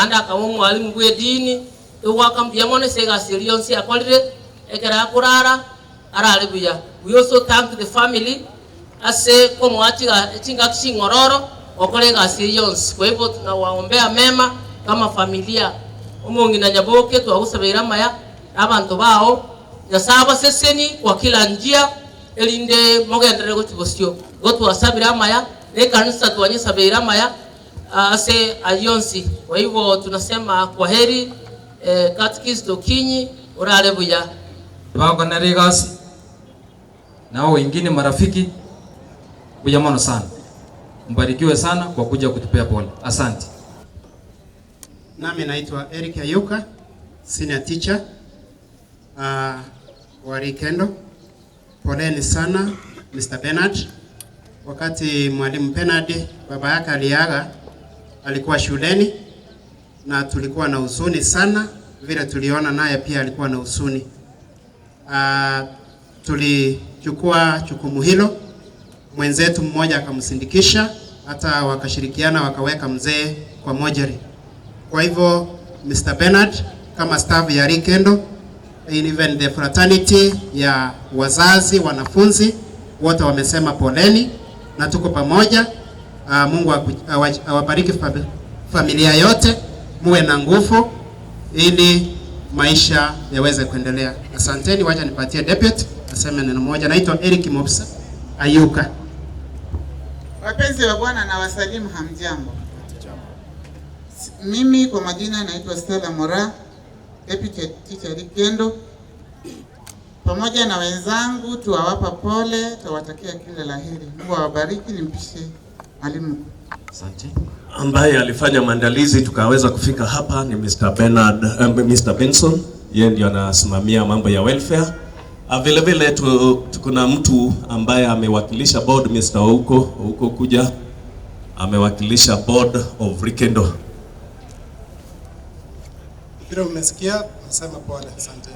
naende akaba omwalimu bw'edini, togoaka mbuya mono ase egasi eria yonsi akorire, ekero akorara arare buya. We also thank the family ase komoa chiga chingaki ching'ororo gokora egasi eyio yonsi. Kwa hivyo tunawaombea mema kama familia. Omong'ina Nyaboke twagosabeire amaya na abanto bao, Nyasae abaseseni kwa kila njia erinde mogenderere gochia bosio. Igo twasabire amaya, na ekanisa twanyesabeire amaya ase ayio onsi. Kwa hivyo tunasema kwaheri Catechist Okinyi, orare buya. Bakonera egasi nao wengine marafiki mbuya mono sana mbarikiwe sana kwa kuja kutupea pole asante. Nami naitwa Eric Ayuka, senior teacher uh, wa Rikendo. Poleni sana Mr. Bernard. Wakati mwalimu Bernard baba yake aliaga, alikuwa shuleni na tulikuwa na huzuni sana, vile tuliona naye pia alikuwa na huzuni. Uh, tulichukua jukumu hilo, mwenzetu mmoja akamsindikisha, hata wakashirikiana wakaweka mzee kwa mojari. Kwa hivyo Mr. Bernard kama staff ya Rikendo, even the fraternity ya wazazi, wanafunzi wote wamesema poleni na tuko pamoja. Uh, Mungu awabariki familia yote, muwe na nguvu ili maisha yaweze kuendelea. Asanteni, wacha nipatie deputy aseme neno moja. Naitwa Eric Mobsa Ayuka. Wapenzi wa Bwana na wasalimu, hamjambo. Mimi kwa majina naitwa Stella Mora, deputy teacher Rikendo. Pamoja na wenzangu tuwawapa pole, tuwatakia kila la heri. Mungu awabariki. Nimpishe mwalimu. Asante. Ambaye alifanya maandalizi tukaweza kufika hapa ni Mr. Bernard, Mr. Benson, yeye ndio anasimamia mambo ya welfare. Vile vile tuko na mtu ambaye amewakilisha board, Mr. Ouko, Ouko kuja amewakilisha board of Rikendo. Vile umesikia, nasema pole, asante.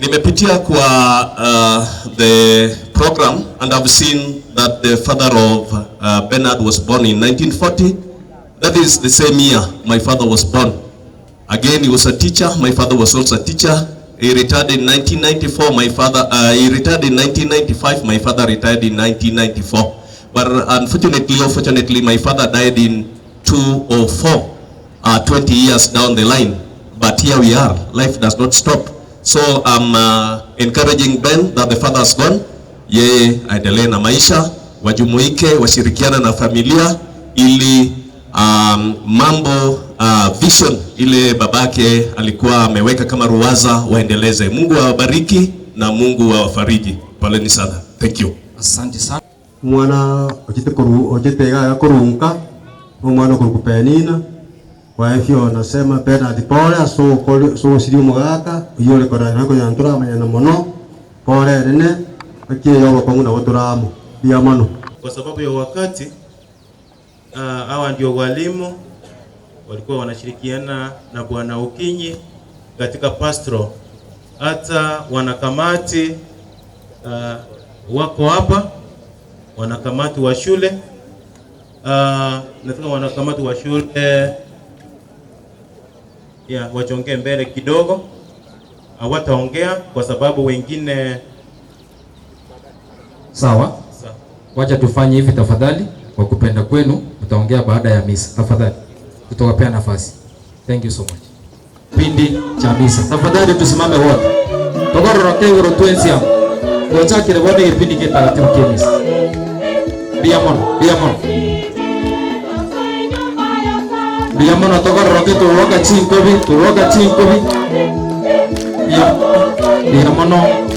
Nimepitia kwa the program and I've seen that the father of Bernard was born in 1940. That is the same year my father was born. Again, he was a teacher. My father was also a teacher. He retired in 1994. My father, he retired in 1995. My father retired in 1994. But unfortunately, or fortunately, my father died in 2004, 20 years down the line. But here we are. Life does not stop. So I'm encouraging Ben that the father's gone. Yeye aendelee na maisha, wajumuike, washirikiane na familia ili mambo vision ile babake alikuwa ameweka kama ruwaza waendeleze. Mungu awabariki na Mungu awafariji. Poleni sana. Thank you. Asante sana. Mwana ojite koru ojite ga korunka omwana korukupenina. Kwa hivyo nasema Bernard pole so kole so siri mugaka yole kora nako yantura manyana mono pole nene akiyo bakongu na boturamo bia mono. Kwa sababu ya wakati, hawa ndio walimu walikuwa wanashirikiana na Bwana Okinyi katika pastro. Hata wanakamati wako hapa, wanakamati wa shule. Nataka wanakamati wa shule ya wachongee mbele kidogo. Hawataongea kwa sababu wengine. Sawa. Sawa. Wacha tufanye hivi tafadhali, kwa kupenda kwenu mtaongea baada ya misa. Tafadhali. Tutawapea nafasi. Thank you so much. Pindi cha misa. Tafadhali tusimame wote. Togororoke igoro twensi amo. Twachakire bone kipindi kitaratibu kia misa. Bia mono, bia mono. Bia mono togororoke turoka chinkobi, turoka chinkobi. Bia, bia mono.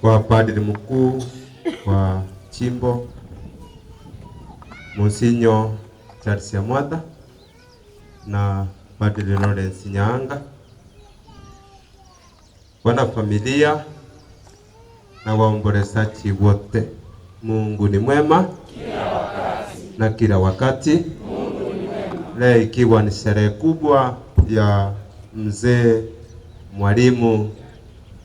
Kwa padri mkuu wa chimbo Monsinyo Charles Amwata na Padri Lawrence Nyaanga, wana familia na waombolezaji wote, Mungu ni mwema na kila wakati. Leo ikiwa ni sherehe kubwa ya mzee mwalimu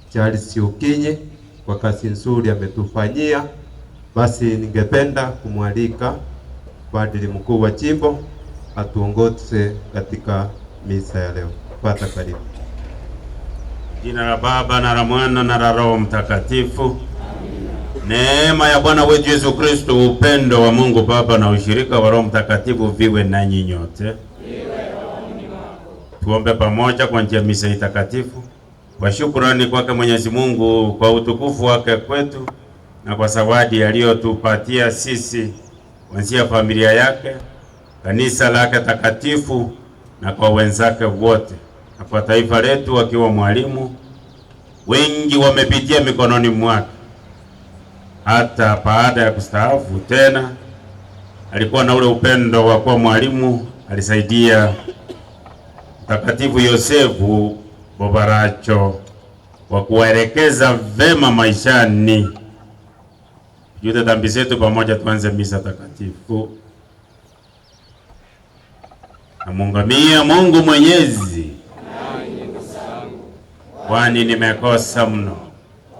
Charles Okinyi kwa kazi nzuri ametufanyia, basi ningependa kumwalika padri mkuu wa jimbo atuongoze katika misa ya leo. Pata karibu. Jina la Baba na la Mwana na la Roho Mtakatifu. Neema ya Bwana wetu Yesu Kristo, upendo wa Mungu Baba na ushirika wa Roho Mtakatifu viwe nanyi nyote. Tuombe pamoja kwa njia ya misa hii takatifu, kwa shukrani kwake Mwenyezi Mungu kwa utukufu wake kwetu na kwa zawadi aliyotupatia sisi kuanzia familia yake, kanisa lake takatifu na kwa wenzake wote na kwa taifa letu, akiwa mwalimu wengi wamepitia mikononi mwake. Hata baada ya kustaafu tena alikuwa na ule upendo wa kuwa mwalimu. Alisaidia Mtakatifu Yosefu Bobaracho kwa kuwaelekeza vema maishani. Tujute dhambi zetu pamoja, tuanze misa takatifu. Namuungamia Mungu Mwenyezi, kwani nimekosa mno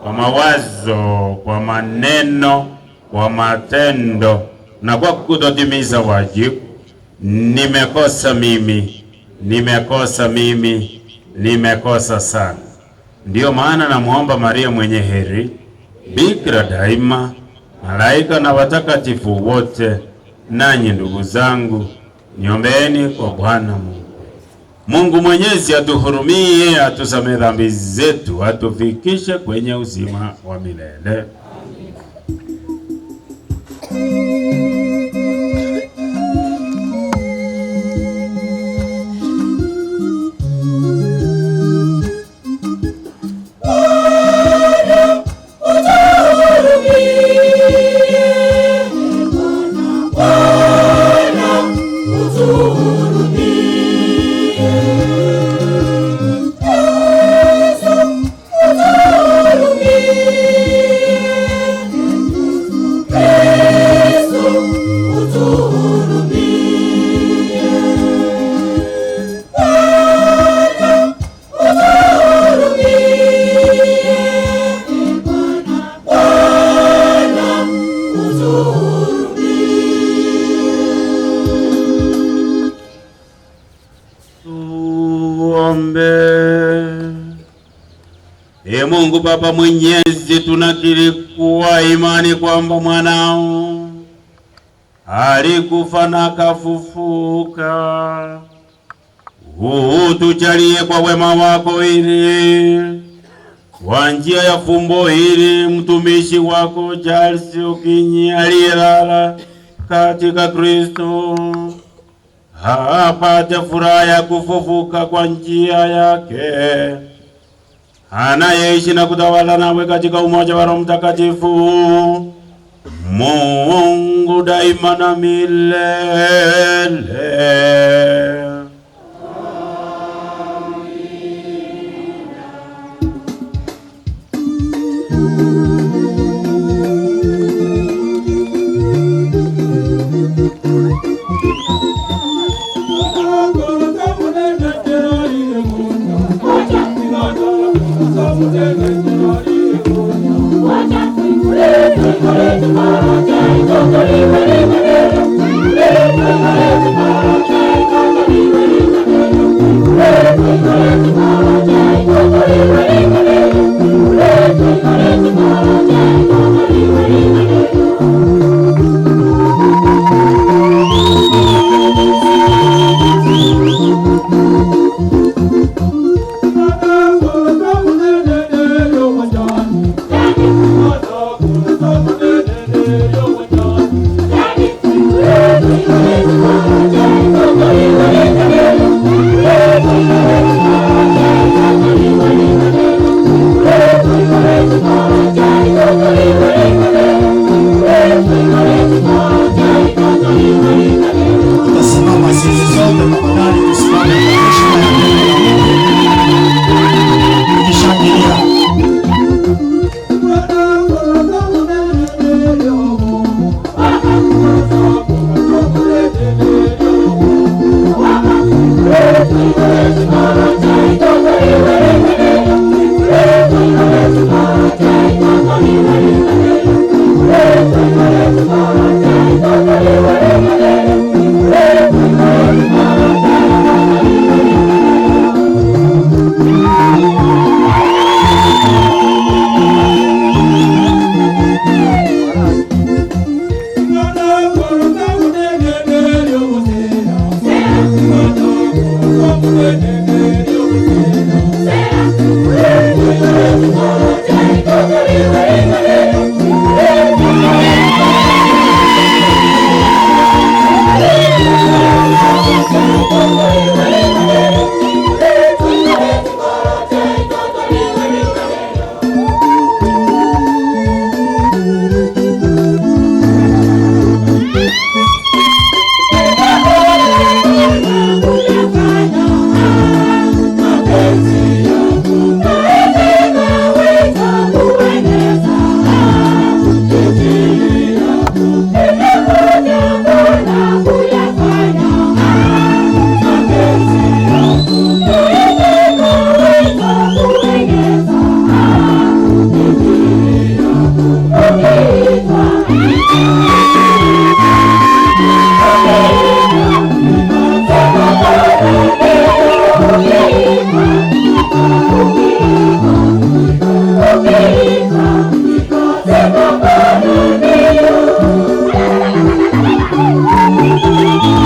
kwa mawazo, kwa maneno, kwa matendo na kwa kutotimiza wajibu. Nimekosa mimi, nimekosa mimi, nimekosa sana. Ndiyo maana namuomba Maria mwenye heri, Bikira daima, malaika na watakatifu wote, nanyi ndugu zangu, niombeeni kwa Bwana Mungu. Mungu Mwenyezi atuhurumie, atusamehe dhambi zetu, atufikishe kwenye uzima wa milele. Tuombe. Ee Mungu Baba Mwenyezi, tunakiri kuwa imani kwamba mwanao alikufa na akafufuka. Utujalie kwa wema wako ili kwa njia ya fumbo hili mtumishi wako Charles Okinyi aliyelala katika Kristo apate furaha ya kufufuka kwa njia yake, anayeishi na kutawala nawe katika umoja wa Roho Mtakatifu, Mungu. daima na milele. Tutasimama sisi sote tafadhali, tusimame kwa heshima ya neno la Mungu tukishangilia.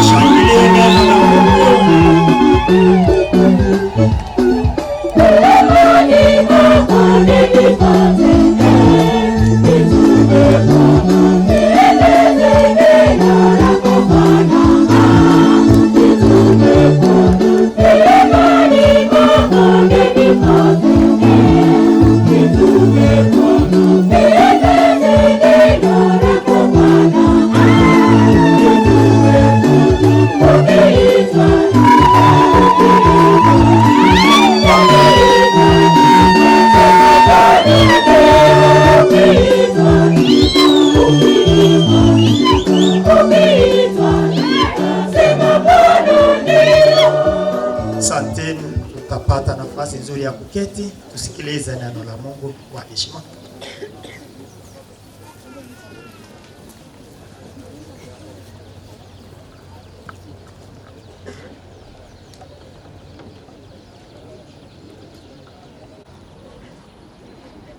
Shangilie neno la Mungu. Asanteni, tutapata nafasi nzuri ya kuketi tusikilize neno la Mungu kwa heshima.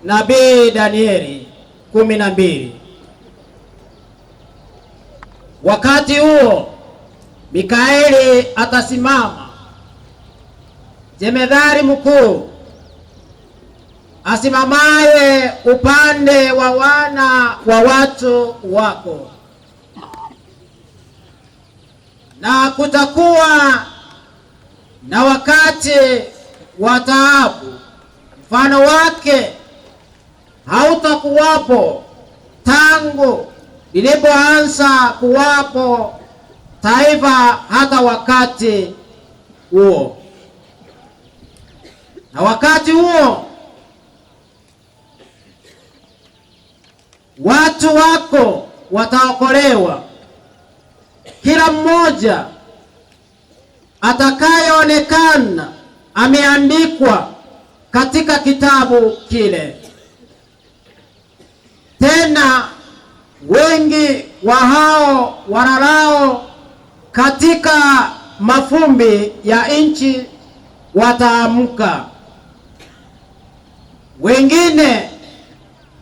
Nabii Danieli 12. Wakati huo Mikaeli atasimama, jemedari mkuu, asimamaye upande wa wana wa watu wako, na kutakuwa na wakati wa taabu, mfano wake hautakuwapo tangu lilipoanza kuwapo taifa hata wakati huo. Na wakati huo watu wako wataokolewa, kila mmoja atakayeonekana ameandikwa katika kitabu kile. Tena wengi wa hao walalao katika mafumbi ya nchi wataamka, wengine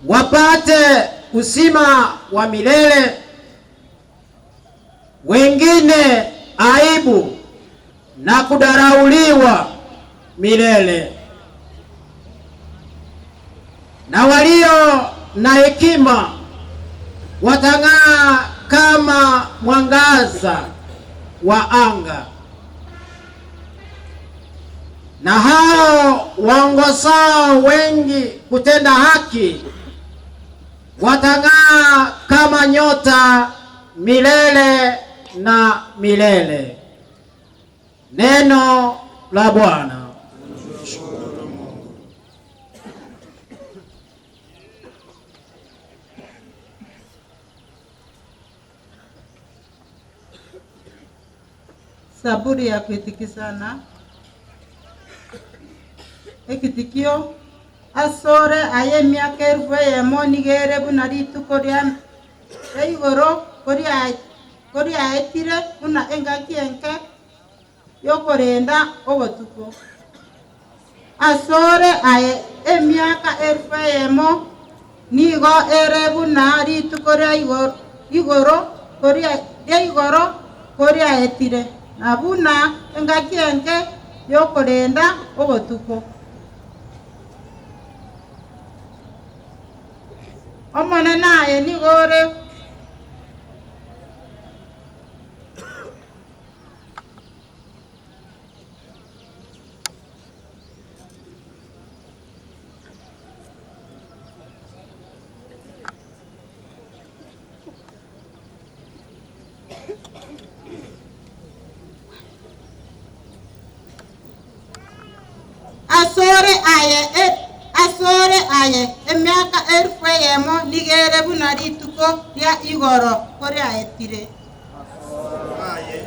wapate uzima wa milele, wengine aibu na kudarauliwa milele. Na walio na hekima watang'aa kama mwangaza wa anga, na hao waongozao wengi kutenda haki watang'aa kama nyota milele na milele. Neno la Bwana. Zaburi ya kuitikizana. Ekitikio asore aye emiaka erufu eyemo nigo ere buna rituko ria ria igoro koriaetire buna engaki enke yokorenda obotuko. Asore aye emiaka erufu eyemo nigo ere buna rituko ria igoro igoro ria igoro koriaetire na buna engaki enke yokorenda obotuko. Omonene aye nigo ore Asore aye asore aye emiaka erufu eyemo nigo ere buna rituko ria igoro koriaetire. Aye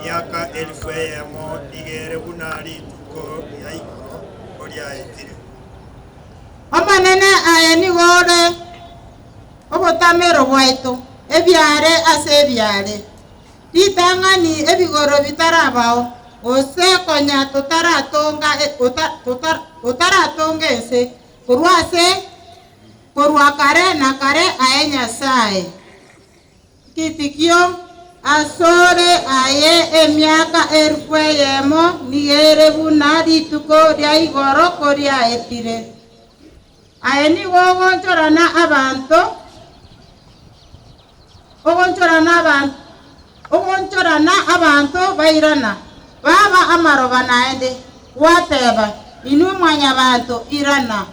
miaka elifu eyemo nigo ere buna rituko ria igoro koriaetire. Omonene aye nigo ore obotamero bwaito, ebiaare ase ebiaare. Ritang'ani ebigoro bitarabao, gose konya totaratonga otaratonga ense, korwa ase korwa kare na kare aye Nyasae. Ekitikio asore aye emiaka erufu eyemo nigo ere buna rituko ria igoro koriaetire. Aye nigo ogonchorana abanto ogonchorana abanto ogonchorana abanto bairana, baba amaroba naende, gwateba, Inwe mwanyabanto, irana.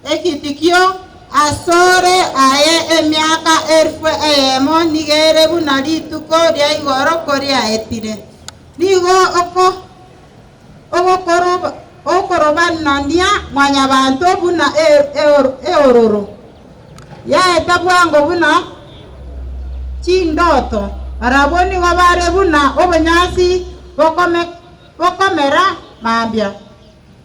Ekitikio asore aye emiaka erufu eyemo nigo ere buna rituko ria igoro koriaetire. Nigo oko okorobanania mwanyabanto buna eororo, yaeta bwango buna chindoto. Barabwo nigo bare buna obonyansi bokomera mambia,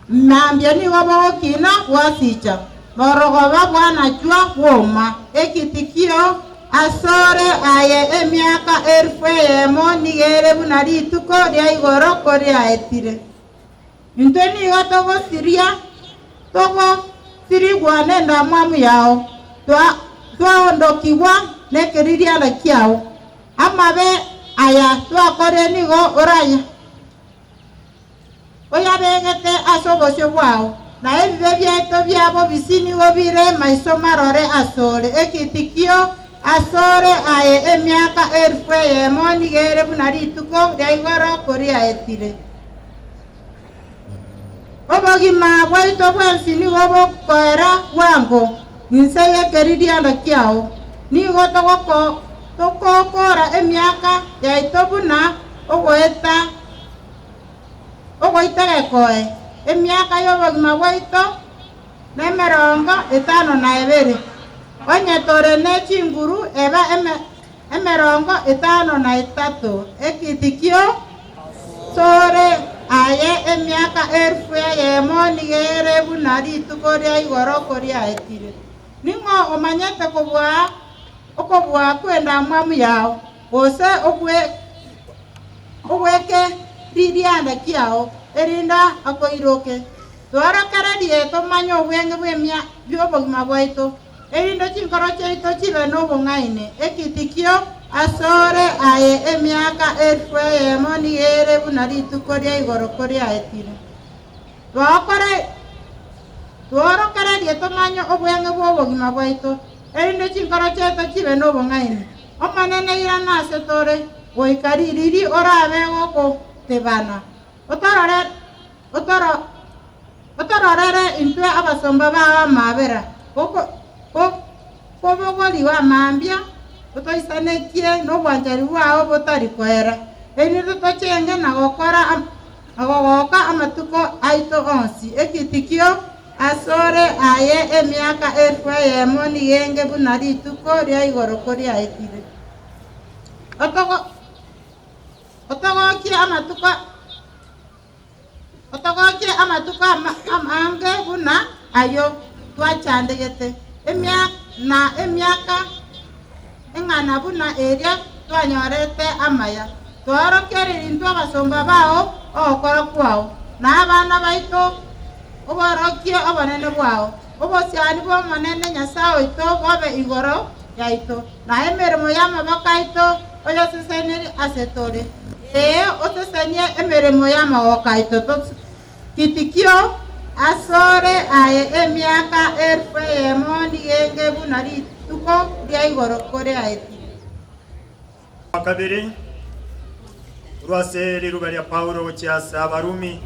mambia nigo bogokina bwasicha, morogoba bwanachwa bwoma. Ekitikio asore aye emiaka erufu eyemo nigo ere buna rituko ria igoro koriaetire. Intwe nigo togosiria togosirigwa nendamwamu yao, twaondokigwa nekeririanda kiao. Amabe aya twakorire nigo oraya oyabegete ase obosio bwao, na ebibe biaito bia bobisi nigo bire maiso marore asore. Ekitikio asore aye emiaka erufu eyemo nigo ere buna rituko ria igoro koriaetire. Obogima bwaito bwensi nigo bokoera bwango inse y'ekeririanda kiao. Nigo togoko togokora emiaka yaito buna ogoeta ogoita gekoe, emiaka y'obogima bwaito nemerongo etano na ebere, onye tore ne chinguru eba eme emerongo etano na etato. Ekitikio tore aye emiaka elfu eyemo nigo ere buna rituko ria igoro koriaetire. Ning'o omanyete kobua okobua kw'endamwamu yao, gose ogw'ekeririanda kiao, erinde akoiroke? Tworokererie tomanye obweng'e bw'obogima bwaito, erinde chinkoro chiaito chibe nobong'aini. Ekitikio asore aye emiaka elfu eyemo nigo ere buna rituko ria igoro koriaetire. Tworokererie tomanye obweng'e bw'obogima bwaito, erinde chinkoro chiaito chibe nobong'aini. Omonene, irana ase tore, goika ririri orabe gogotebana, otororere intwe abasomba bao amaabera, kobogorigwa mambia, otoisanekie nobwanchani bwao botari koera, erinde tochenge na gokora Na gogoka amatuko aito onsi. Ekitikio asore aye emiaka elfu eyemo nigenge buna rituko ria igoro koriaetire. Otogokie amatuko otogokie amatuko amange buna ayio twachandegete, na emiaka eng'ana buna eria twanyorete amaya. Twaorokereirie intwe abasomba bao ogokora kwao, na abana baito oborokie obonene bwao. Obosiani bw'Omonene Nyasae oito bobe igoro yaito, na emeremo y'amaboko aito oyosesenerie ase tore. Ee, osesenie emeremo y'amaboko aito. Titikio asore aye emiaka elfu eyemo nigenge buna rituko ria igoro koriaetire. Wa kabere, korwa ase riruba ria Paulo gochia ase Abarumi.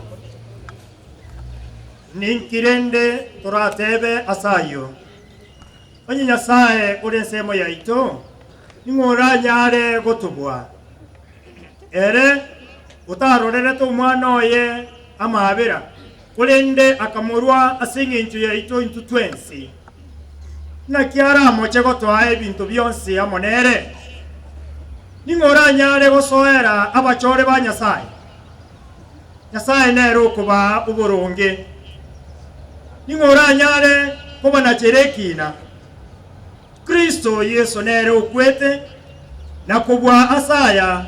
Ninki rende toratebe ase ayio? Onye Nyasae ore ensemo yaito, ning'o oranyare gotobua? Ere otarorerete Omwana oye amaabera, korende akamorua ase engencho yaito intwe twensi, naki aramoche gotoa ebinto bionsi amo nere? Ning'o oranyare gosoera abachore ba Nyasae? Nyasae nere okobaa oboronge. Ning'o oranyare kobanachera ekiina? Kristo Yeso nere okwete, na kobua ase aya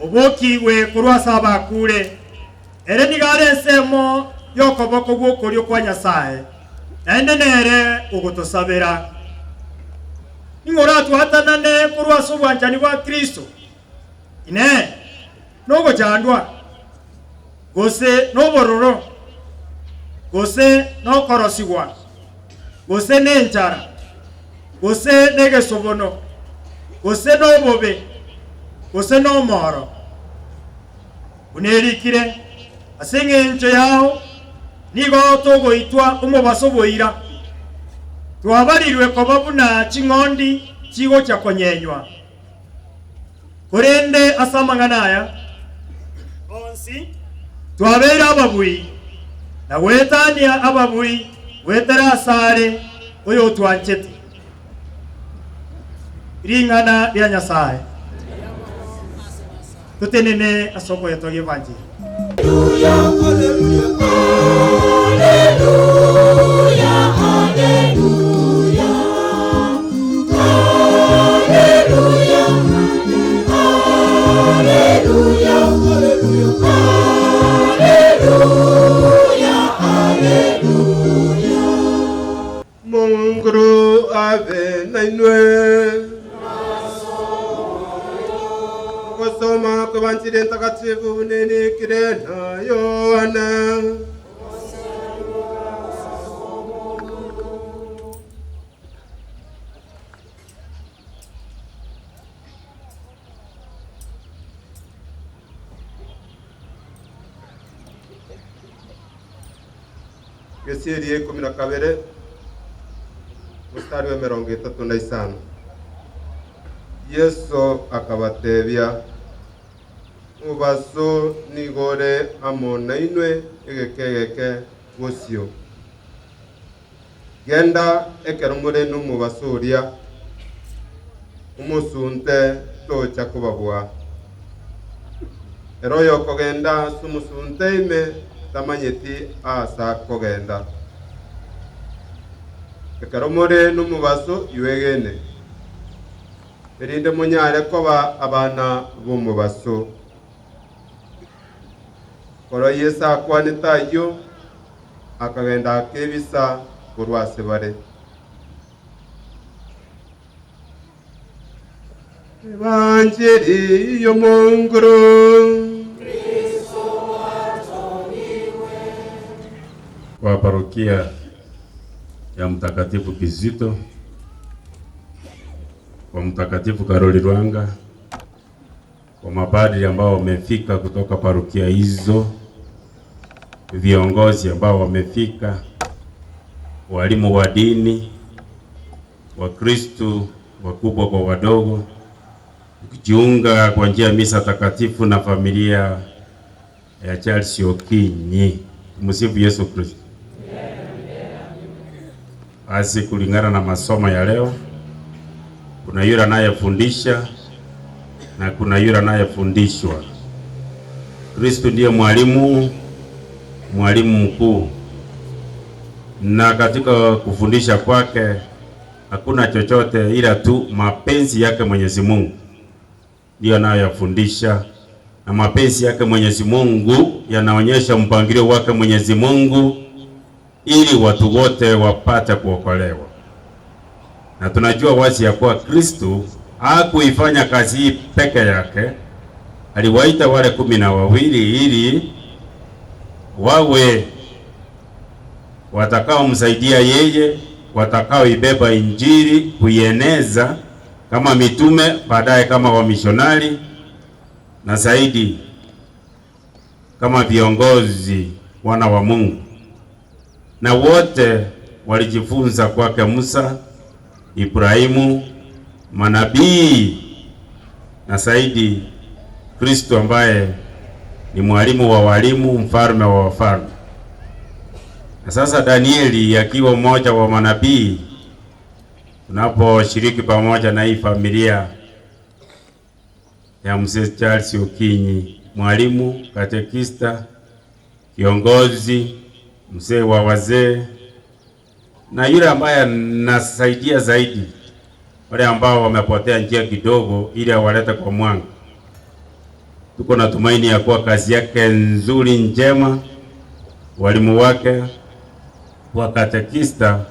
obokigwe korwa ase abakure. Ere nigo are ensemo y'okoboko gw'okorio kwa Nyasae, naende nere ogotosabera. Ning'o oratwatanane korwa ase obwanchani bwa Kristo? Inee! Nogochandwa, gose nobororo, gose nokorosigwa, gose nenchara, gose negesobono, gose nobobe, gose nomoro? Buna erikire, Ase engencho yao nigo togoitwa omobaso boira, twabarirwe koba buna ching'ondi chigochia konyenywa. Korende ase amang'ana aya onsi twabeire ababui, na goetania ababui goetera asare oyotwanchete. Ring'ana ria Nyasae. Totenene ase okoyetogia evanchiri. Omonguru abe nainwe. Ogosoma kw'Ebanchiri Entagatifu buna erikire na Yohana. Gesieri ya ikomi na kabere, mstari wa emerongo etato na isano. Yeso akabatebia, Omobaso nigo ore amo nainwe egeka egeke bosio. Genda ekero more nomobaso oria, omosunte tocha kobabua. Ere oyokogenda ase omosunte ime tamanyeti aase akogenda. Ekero more nomobaso yuegene, erinde monyare koba abana b'omobaso. Korwa Yeso akwanete ayio, akagenda akebisa korwa ase bare. Ebancheri y'Omonguru. Kwa parokia ya Mtakatifu Kizito, kwa Mtakatifu Karoli Lwanga, kwa mapadri ambao wamefika kutoka parokia hizo, viongozi ambao wamefika, walimu wa dini, Wakristu wakubwa kwa wadogo, tukijiunga kwa njia ya misa takatifu na familia ya Charles Okinyi. Tumsifu Yesu Kristo. Basi kulingana na masomo ya leo, kuna yule anayefundisha na kuna yule anayefundishwa. Kristo ndiye mwalimu, mwalimu mkuu, na katika kufundisha kwake hakuna chochote ila tu mapenzi yake Mwenyezi Mungu ndiyo anayoyafundisha, na mapenzi yake Mwenyezi Mungu yanaonyesha mpangilio wake Mwenyezi Mungu ili watu wote wapate kuokolewa. Na tunajua wazi ya kuwa Kristo hakuifanya kazi hii peke yake, aliwaita wale 12 ili wawe watakaomsaidia yeye, watakaoibeba Injili kuieneza kama mitume, baadaye kama wamishonari na zaidi kama viongozi wana wa Mungu. Na wote walijifunza kwake Musa, Ibrahimu, manabii na zaidi Kristo ambaye ni mwalimu wa walimu, mfalme wa wafalme. Na sasa Danieli akiwa mmoja wa manabii, tunaposhiriki pamoja na hii familia ya Mzee Charles Okinyi, mwalimu, katekista, kiongozi, mzee wa wazee na yule ambaye anasaidia zaidi wale ambao wamepotea njia kidogo, ili awalete kwa mwanga. Tuko na tumaini ya kuwa kazi yake nzuri njema, walimu wake wa katekista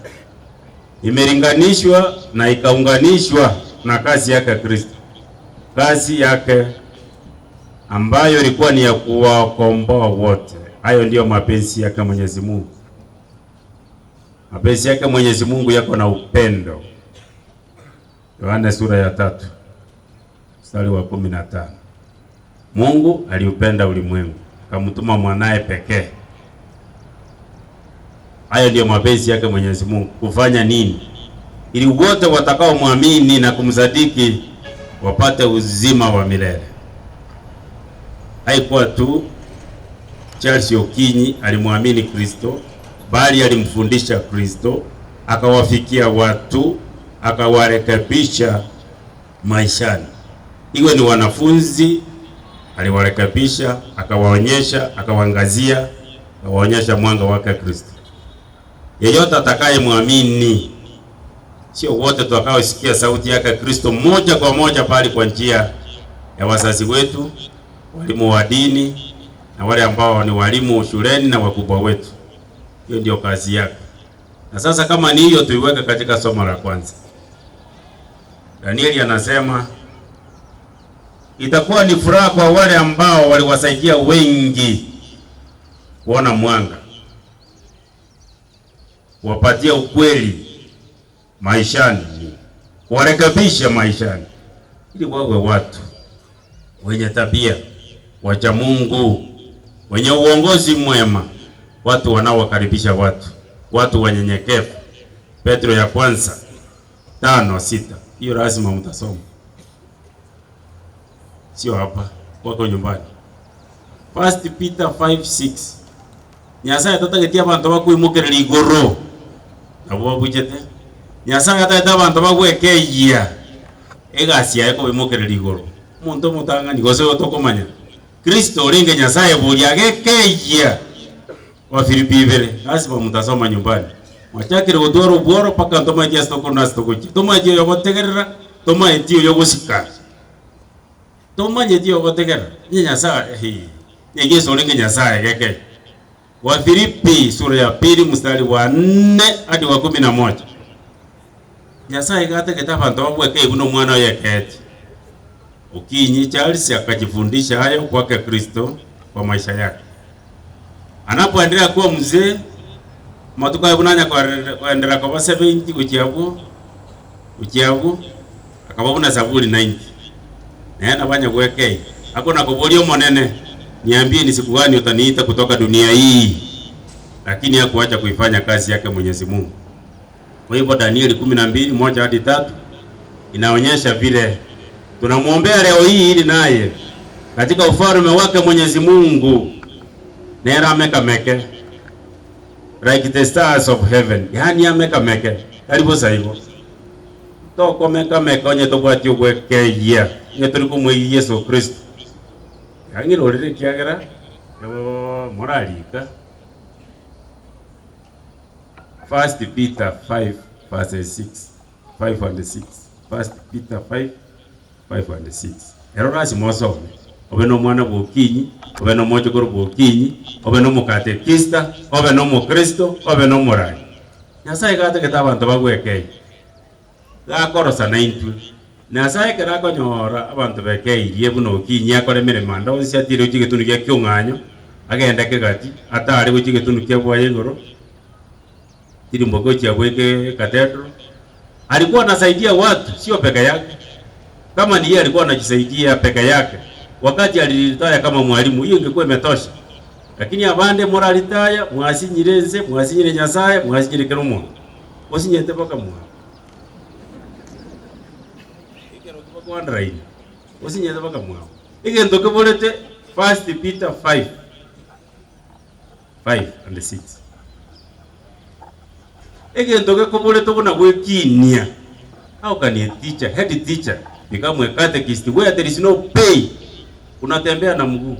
imelinganishwa na ikaunganishwa na kazi yake Kristo, kazi yake ambayo ilikuwa ni ya kuwakomboa wote. Hayo ndiyo mapenzi yake Mwenyezi Mungu. Mapenzi yake Mwenyezi Mungu yako na upendo. Yohane sura ya 3 mstari wa 15. Mungu aliupenda ulimwengu akamtuma mwanae pekee. Hayo ndiyo mapenzi yake Mwenyezi Mungu. Kufanya nini? Ili wote watakaomwamini na kumsadiki wapate uzima wa milele. Haikuwa tu Charles Okinyi alimwamini Kristo, bali alimfundisha Kristo, akawafikia watu, akawarekebisha maishani. Iwe ni wanafunzi aliwarekebisha, akawaonyesha, akawaangazia, akawaonyesha mwanga wake Kristo. Yeyote atakayemwamini, sio wote tutakaosikia sauti yake Kristo moja kwa moja, bali kwa njia ya wazazi wetu, walimu wa dini na wale ambao ni walimu shuleni na wakubwa wetu. Hiyo ndio kazi yake. Na sasa kama ni hiyo, tuiweke katika somo la kwanza. Danieli anasema itakuwa ni furaha kwa wale ambao waliwasaidia wengi kuona mwanga, kuwapatia ukweli maishani, kuwarekebisha maishani, ili wawe watu wenye tabia, wacha Mungu, wenye uongozi mwema, watu wanaowakaribisha watu, watu wanyenyekevu. Petro ya kwanza 5:6. Hiyo lazima mtasoma. Sio hapa, kwako nyumbani. First Peter 5:6 Nyasaye tatageti abanto bakoimokereria igoro, nabwo babuchete. Nyasaye atagete abanto bagwekeyia egasi yaye kobaimokereria igoro. Omonto omotang'ani gose oyo tokomanya, Kristo orenge Nyasaye boria agekeyia Abafilipi ibere, lasima mutasoma nyumbani. Mwachakire gotwara obworo mpaka ntomaeti ase tokorwa na ase togochia. Tomaeti oyogotegerera, tomaeti oyogosika. Tomanyeti ogotegerera, onye Nyasae, hii, onye Yeso orenge Nyasae geke. Wafilipi sura ya pili mstari wa nne hadi wa kumi na moja. Nyasae iga atagete abanto babweke buna omwana oye ekeeti. Okinyi Charles akajifundisha hayo kwake Kristo kwa maisha yake. Anapoendelea kuwa mzee, amatuko aye buna anya koendelea koba 70 gochia abwo, gochia abwo, Akaba buna Zaburi 90, Naye nabo anyagwekei, akona-koboria Omonene, Niambie ni siku gani utaniita kutoka dunia hii? Lakini hakuacha kuifanya kazi yake Mwenyezi Mungu. Kwa hivyo Danieli 12, moja hadi tatu inaonyesha vile tunamwombea leo hii ili naye katika ufalme wake Mwenyezi Mungu nera amekameke like the stars of heaven, yaani amekameke tari bosa igo. Tokomeka-meka onye tobwati ogwekeyia, onye tori komoigia Yeso Kristo. Yang'irorire ekiagera morarika. First Peter 5 verses 6, 5 and 6. First Peter 5, 5 and 6. Ero lasima osome, obe nomwana bw'okinyi, obe nomochokoro bw'okinyi, obe nomokatekista, obe nomokristo, obe nomorai. Nyasae iga atagete abanto bagwekeyie. Gakorosa naintwe. Nyasae ekero akonyora abanto bekeirie buna okinyi akore emeremo ande onsi atiire gochia egetunu gia kiong'anyo, agende kegati, atare gochia egetunu kia bwaye igoro, tirimboke gochia bweke ekathedral. Alikuwa anasaidia watu, sio peke yake. Kama ni yeye alikuwa anajisaidia peke yake, wakati aliritaya kama mwalimu, hiyo ingekuwa imetosha. Lakini abande moraritaya, mwasinyire ense, mwasinyire Nyasaye, mwasinyire kera omonto. Osinyete mpaka mwabo. Ekero bakounderline, osinyete mpaka mwabo. Egento keborete First Peter 5, 5 and 6. Egento gekoborete buna gwekinia. How can a teacher, head teacher, become a catechist where there is no pay? Unatembea na mguu.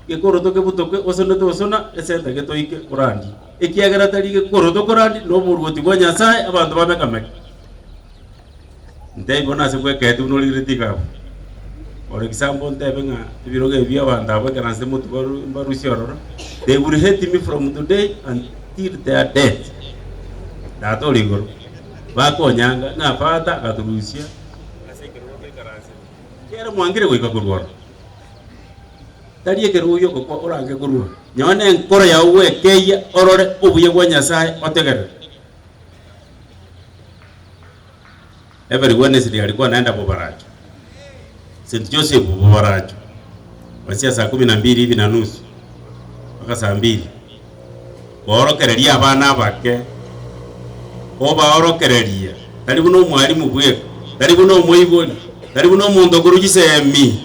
Gekoroto kebutoke osone tosona esenta getoike orandie. Ekiagera tari gekoroto korandie na oboruoti bwa Nyasae abanto bamekameke. Ntebi bono ase bwekeete buna origereti iga abwo. For example ntebe ng'a ebirogo ebi abanto abwo ekero nse motwe baru mbarusie ororo, they will hate me from today until their death. Tata ore igoro, bakonyanga ng'a Father agatorusia ase ekerogo toikaransete. Ekiagera mwangire goika korwa ororo. Tari ekerogo gi'ogokwa orange korua. Nyowe nenkoro yao gwekeyia orore obuya bwa Nyasae otegerere. Every Wednesday alikuwa anaenda Bobaracho. St. Joseph Bobaracho. Kuanzia saa kumi na mbili hivi na nusu mpaka saa mbili. Koorokereria abana abake, kobaorokereria, tari buna omwalimu bweka, tari buna omoibori, tari buna omonto okorwa chisemi,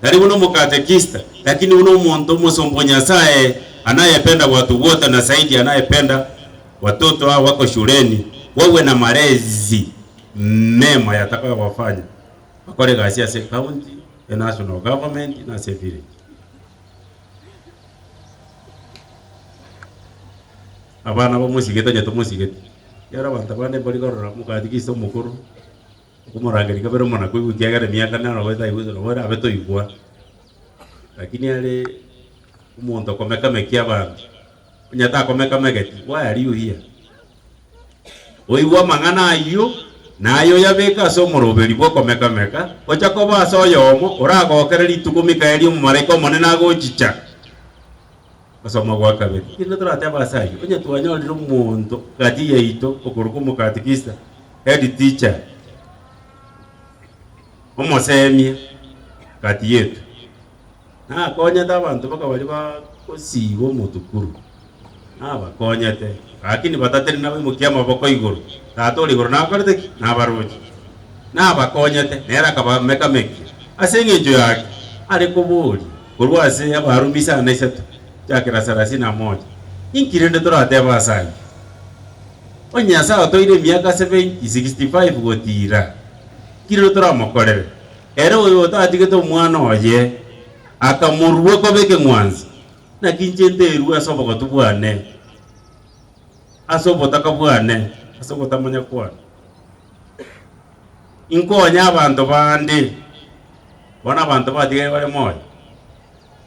tari buna omokatekista, lakini buna omonto omosomba o Nyasaye anayependa watu wote na zaidi anayependa watoto hao wako shuleni wawe na malezi mema yatakayowafanya bakore egasi ase ecounty, enational government na ase evillage. Abana bamosigete onye tomosigeti, ekiagera abanto bande mbari korora mokatikisi omokoro, okomorangeria kabere omona koigwa ekiagera emiaka naro otaigwete nabo erabe toigwa. Lakini are omonto okomekamekia abanto, onye takomekamegeti, why are you here? Oigwe amang'ana ayio, na aye oyabeke ase omoroberi bw'okomeka-meka, gocha koba ase oyomo oragokere rituko Mikaeli omomalaika omonene agochicha. Gosoma gwa kabere. Kende toratebe ase ayio, onye twanyorire omonto gati yaito okorokwa omokatikista, head teacher, omosemia gati yetu, Nakonyete abanto baka baria bagosiiba omotukuru, nabakonyete, lakini batatari nabaimokia amaboko igoro. Tata ore igoro nakorete ki? Nabaroche. Nabakonyete, nere akabameka-mekia. Ase engencho yaki? Are koboria korwa ase Abarumi isano na isato, chakera sarasini na moja, Inki rende toratebe ase ayio? Onye Nyasae otoire emiaka 70, 65 gotiira, inki rende toramokorere? Ere oyo otatigete omwana oye, akamorua koba ekeng'wanso, naki inche nterue ase obogotu bwane, ase obotaka bwane, ase ogotamanya kwane? Inkonye abanto bande, bono abanto batigaire bare moyo,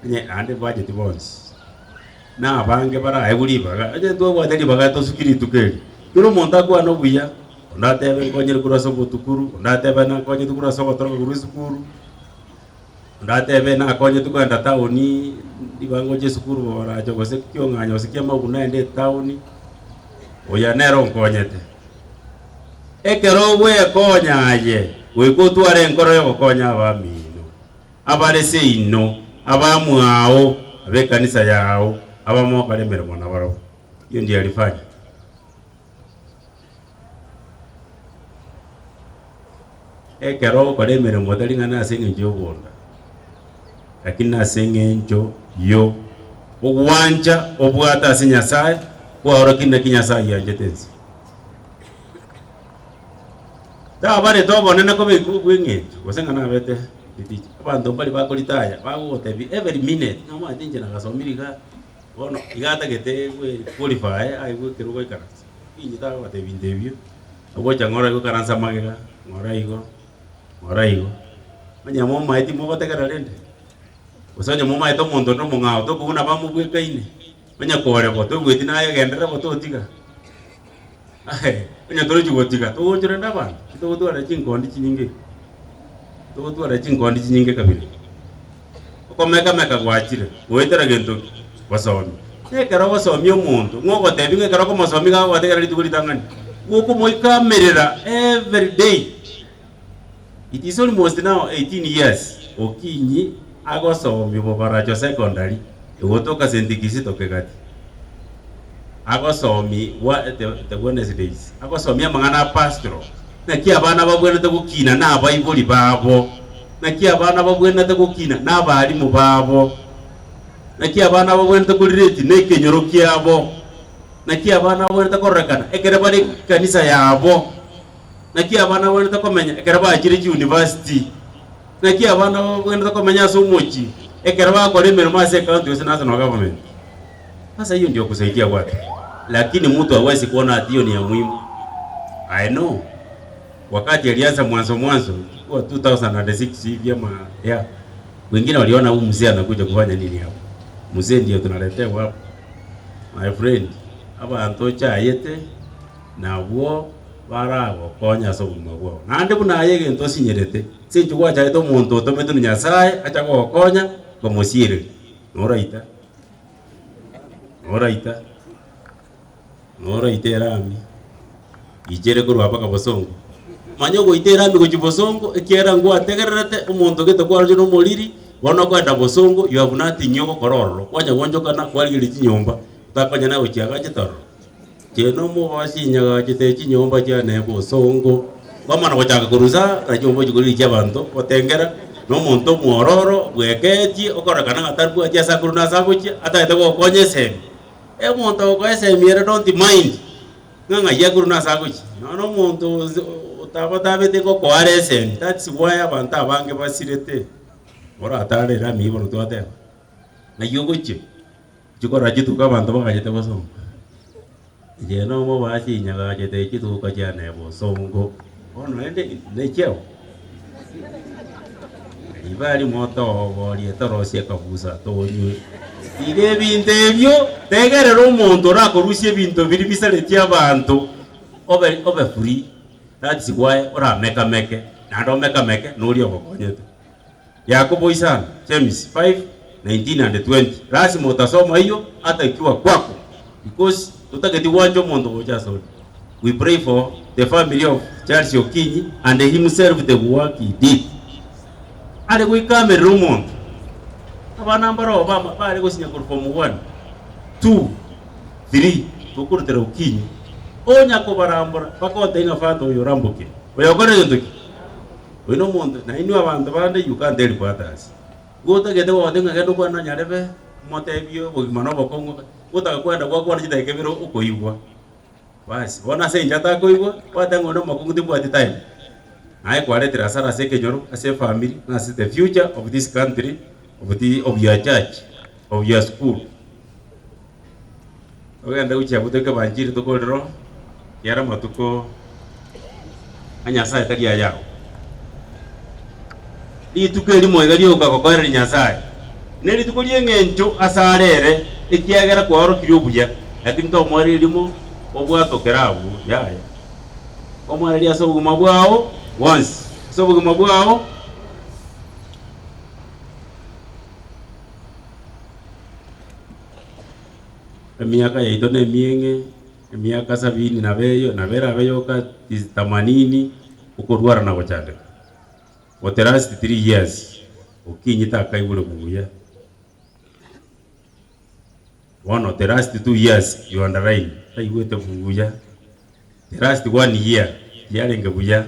onye naende mbacheti bonsi, na abange baraegwe ribaga, onye ntwabwate ribaga tosuki rituko eri, kera omonto akwane obuya, onde atebe nkonyire korwa ase obotukuru, onde atebe nakonyete korwa ase ogotoroka korwa esukuru, onde atebe nakonyete kogenda taoni, ribaga ngochia esukuru boracho gose kiong'anyo gose kiamaguna naende etaoni, oyo nere onkonyete. Ekero ogwekonya aye, goika otware enkoro y'ogokonya abamino, abare seino, abamwao, ab'ekanisa yao, abamokora emeremo nabarabwo. Hiyo ndiyo alifanya. Ekero ogokora emeremo tari ng'a nase eng'encho y'obonda, lakini nase eng'encho yo ogwancha obwate ase Nyasaye, kwaorokia naki Nyasaye ayanchete ense. Tabarete obonene koba bw'eng'encho, gose ng'a nabete riticha. Abanto mbari bakoritaya, bagogotebia every minute, ng'a omanyete inche nagasomire igaa, bono iga atagete gwe qualify aigwe ekero ogoikaransa. Inche tagogotebia ebinto ebio, ogocha ng'ora igo ikaransa magega, ng'ora igo, ng'ora igo. Onye momaeti mogotegerera rende, gose onye momaete omonto onde omong'ao tokobuna bamobwekaine. Onye kore bo, toigweti naye genderera bo totiga. Onye torochi gotiga, togochora rende abanto, titogotwara chinkondi chinyinge iga. Togotwara chinkondi chinyinge kabere. Okomekameka gwachire, goetera gento ki? Gosomia. Na ekero ogosomia omonto, ng'o ogotebia ng'a ekero okomosomia iga agogotegerera rituko ritang'ani? Gokomoikamerera every day. It is almost now 18 years Okinyi agosomia Bobaracho Secondary egotoka St Kizito Kegati. Agosomi wa the, the Wednesdays agosomia amang'ana a pastoral naki abana babwenerete gokina na abaibori babo naki abana babwenerete gokina na abalimu babo naki abana babwenerete korireti na ekenyoro kiabo naki abana babwenerete kororekana ekere bare ekanisa yabo. Naki abana bagwenerete komenya ekero bachire chiuniversity? Naki abana bagwenerete komenya ase omochie ekero bagokora emeremo ase ecounty gose national government? Sasa hiyo ndio kusaidia watu, lakini mtu hawezi kuona ati hiyo ni ya muhimu. I know wakati alianza mwanzo mwanzo ilikuwa 2006 hivi ama yeah. Wengine waliona huyu mzee anakuja kufanya nini hapa? Mzee ndio tunaletewa hapa. My friend, abanto chayete Nabwo baragokonye ase obogima bwao. Naende buna aye egento osinyerete, ase inche gwachagete omonto otometwe na Nyasae acha gogokonya, nkomosiereria, noraita, noraita, noraita erami, ichere korwa mpaka bosongo. Manya ogoita erami gochia bosongo, ekiagera ngwategererete omonto gete kwaroche na omoriri, bono okoenda bosongo, you have nothing ogokora ororo, kwanya goonchokana kwarigereria chinyomba, otakonyana gochiagachete ororo. Inche nomobachi nyagachete chinyomba chiane bosongo. Kwamana gochaka korusa na chinyomba ochi korigia chi'abanto, gotengera nomonto omwororo bwekeetie okororekana ng'a taribwati ase akorwa na ase agochia, atagete gokonya esemi. Omonto ogokoa esemi ere don't mind ng'a ng'ai akorwa na ase agochia. Nonya na omonto otabatabete ngokoa are esemi, that's why abanto abange basirete, oratare erami bono twateba, ng'ai ogochia. Chikora chituko abanto bagachete bosongo. Inche nomobasi nyagachete chituko chiane bosongo. Bono rende nechiao. Riba rimo toborie torosie ekabusa tonywe. Tiga ebinto ebio, tegerera omonto orakorusie ebinto biria bisaretie abanto obe obe free. That's why oramekameke naende omekameke noria ogokonyete. Yakobo isano, James 5, 19 and 20, Lasima otasoma eyio ata ikiwa kwako because totageti gwancha omonto gocha asore. We pray for the family of Charles Okinyi and himself the work he did. Are goikamerera omonto. Abana mbaroo bama bare gosinya korwa form 1, 2, 3 tokorutera Okinyi onya kobarambora bakontebia ng'a father oyo orambokire. Oyo okore gento ki? Oyo nomonto, na inwe abanto bande you can't help others. Igo otagete gogotebia ng'a genda okwane na nyarebe, omotebie obogima na obokong'u, gotaka kwenda gwakwana chidakika ibere okoigwa. Basi, bono ase eng'encho atakoigwa, gwateba ng'a onde omokong'u timbwati time. Naye kwaretire hasara ase ekenyoro, ase efamiri, na ase the future of this country, of the of your church, of your school. Togende gochia abwo toike ebanchiri tokorere oo, ekiagera amatuko a Nyasaye tari ayao. Rituko erimo iga rioka gokoereria Nyasaye, ne rituko ri'eng'encho asare ere, ekiagera kwaorokirie obuya, lakini tomoereria erimo obwatokere abwo, yaya. Omoererie ase obogima bwao bwonsi, ase obogima bwao. Emiaka yaito nemieng'e, emiaka sabini nabo eyo, nabo erabe yoka themanini, okorwara na gochandeka. For the last 3 years, Okinyi takaigure buya. Bono the last 2 years, you underline, taigwete buya. The last 1 year, tiyarenge buya.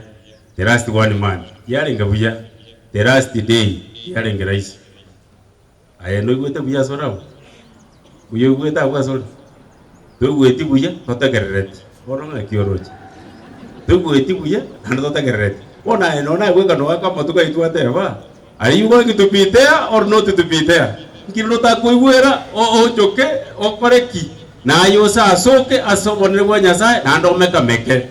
The last 1 month, tiyarenge buya. The last day, tiyarenge rahisi. Aye noigwete buya asore abwo? Buya oigwete abwo asore? Toigweti buya, totegerereti. Bono ng'aki oroche? Toigweti buya, naende totegerereti. Bono aye nonya naye bweka noaka amatuko aitwe ateba, Are you going to be there or not to be there? Nki rende otakoigwera oonchoke okore ki? Naye osasoke ase obonene bwa Nyasae naende omekameke.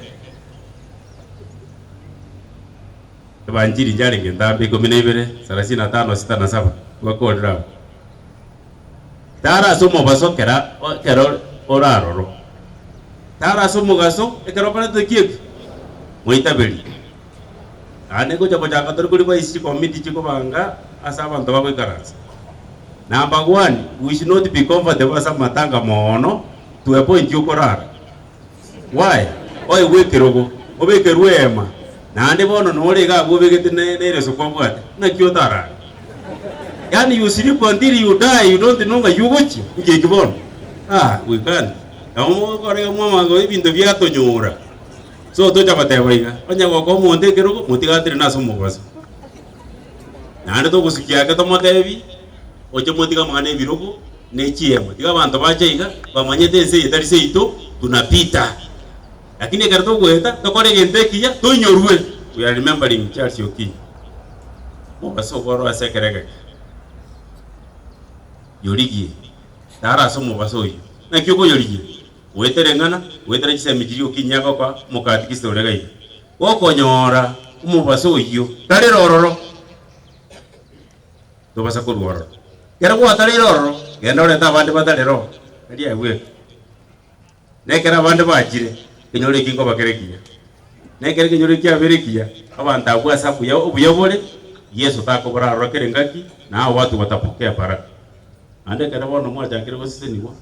Ebanchiri nchiarenge entambe ikomi na ibere, sarasini na tano, sita na saba, twakorire abwo. Tara ase omobaso kera ekero ore aroro, tara ase omogaso ekero okorete ki eki? Moitaberi. Naende ngocha gochaka tore koria baisi chikomiti chikobanga ase abanto bagoikaransa. Number one, we should not be comfortable ase amatanga moono to a point yokorara. Why? Oegwe ekerogo, obekerwe eema, naende bono nore iga abwo obegete ne nereso kwabwate, naki otarare? Yaani you sleep until you die, you don't know ng'ai ogochia, inki eki bono? Ah, we can't. Nabo mogokora iga mwamanya igo ebinto biatonyora. So tocha goteba iga, onye gokoa omonto ekerogo, motige atenene ase omobaso. Naende togosukia ake tomotebi, oche motige amang'ana ebirogo, ne chiemo. Tiga abanto bache iga, bamanyete ense eye tari seito, tunapita. Lakini ekero togoeta, tokore egento ekiya, toinyorwe. We are remembering Charles Okinyi. Omobaso oboro ase ekero egeke. Yorigie. Tara ase omobaso oyio. Naki okoyorigia? Goetera eng'ana, goetera chisemi chiria Okinyi agokoa, omokatikista ore iga iga. Gokonyora omobaso oyio, tarera ororo. Tobasa korwa ororo. Ekero gwatareire ororo, genda orete abande batarere oo, tari aye bweka. Na ekero abande bachire, ekenyoro eki nkoba kere ekiya. Na ekero ekenyoro eki kiabeire ekiya, abanto abwo ase abuya obuya bore, Yeso takobora aroro kera engaki, na hao watu watapokea baraka. Naende ekero bono mwachakire gosesenigwa,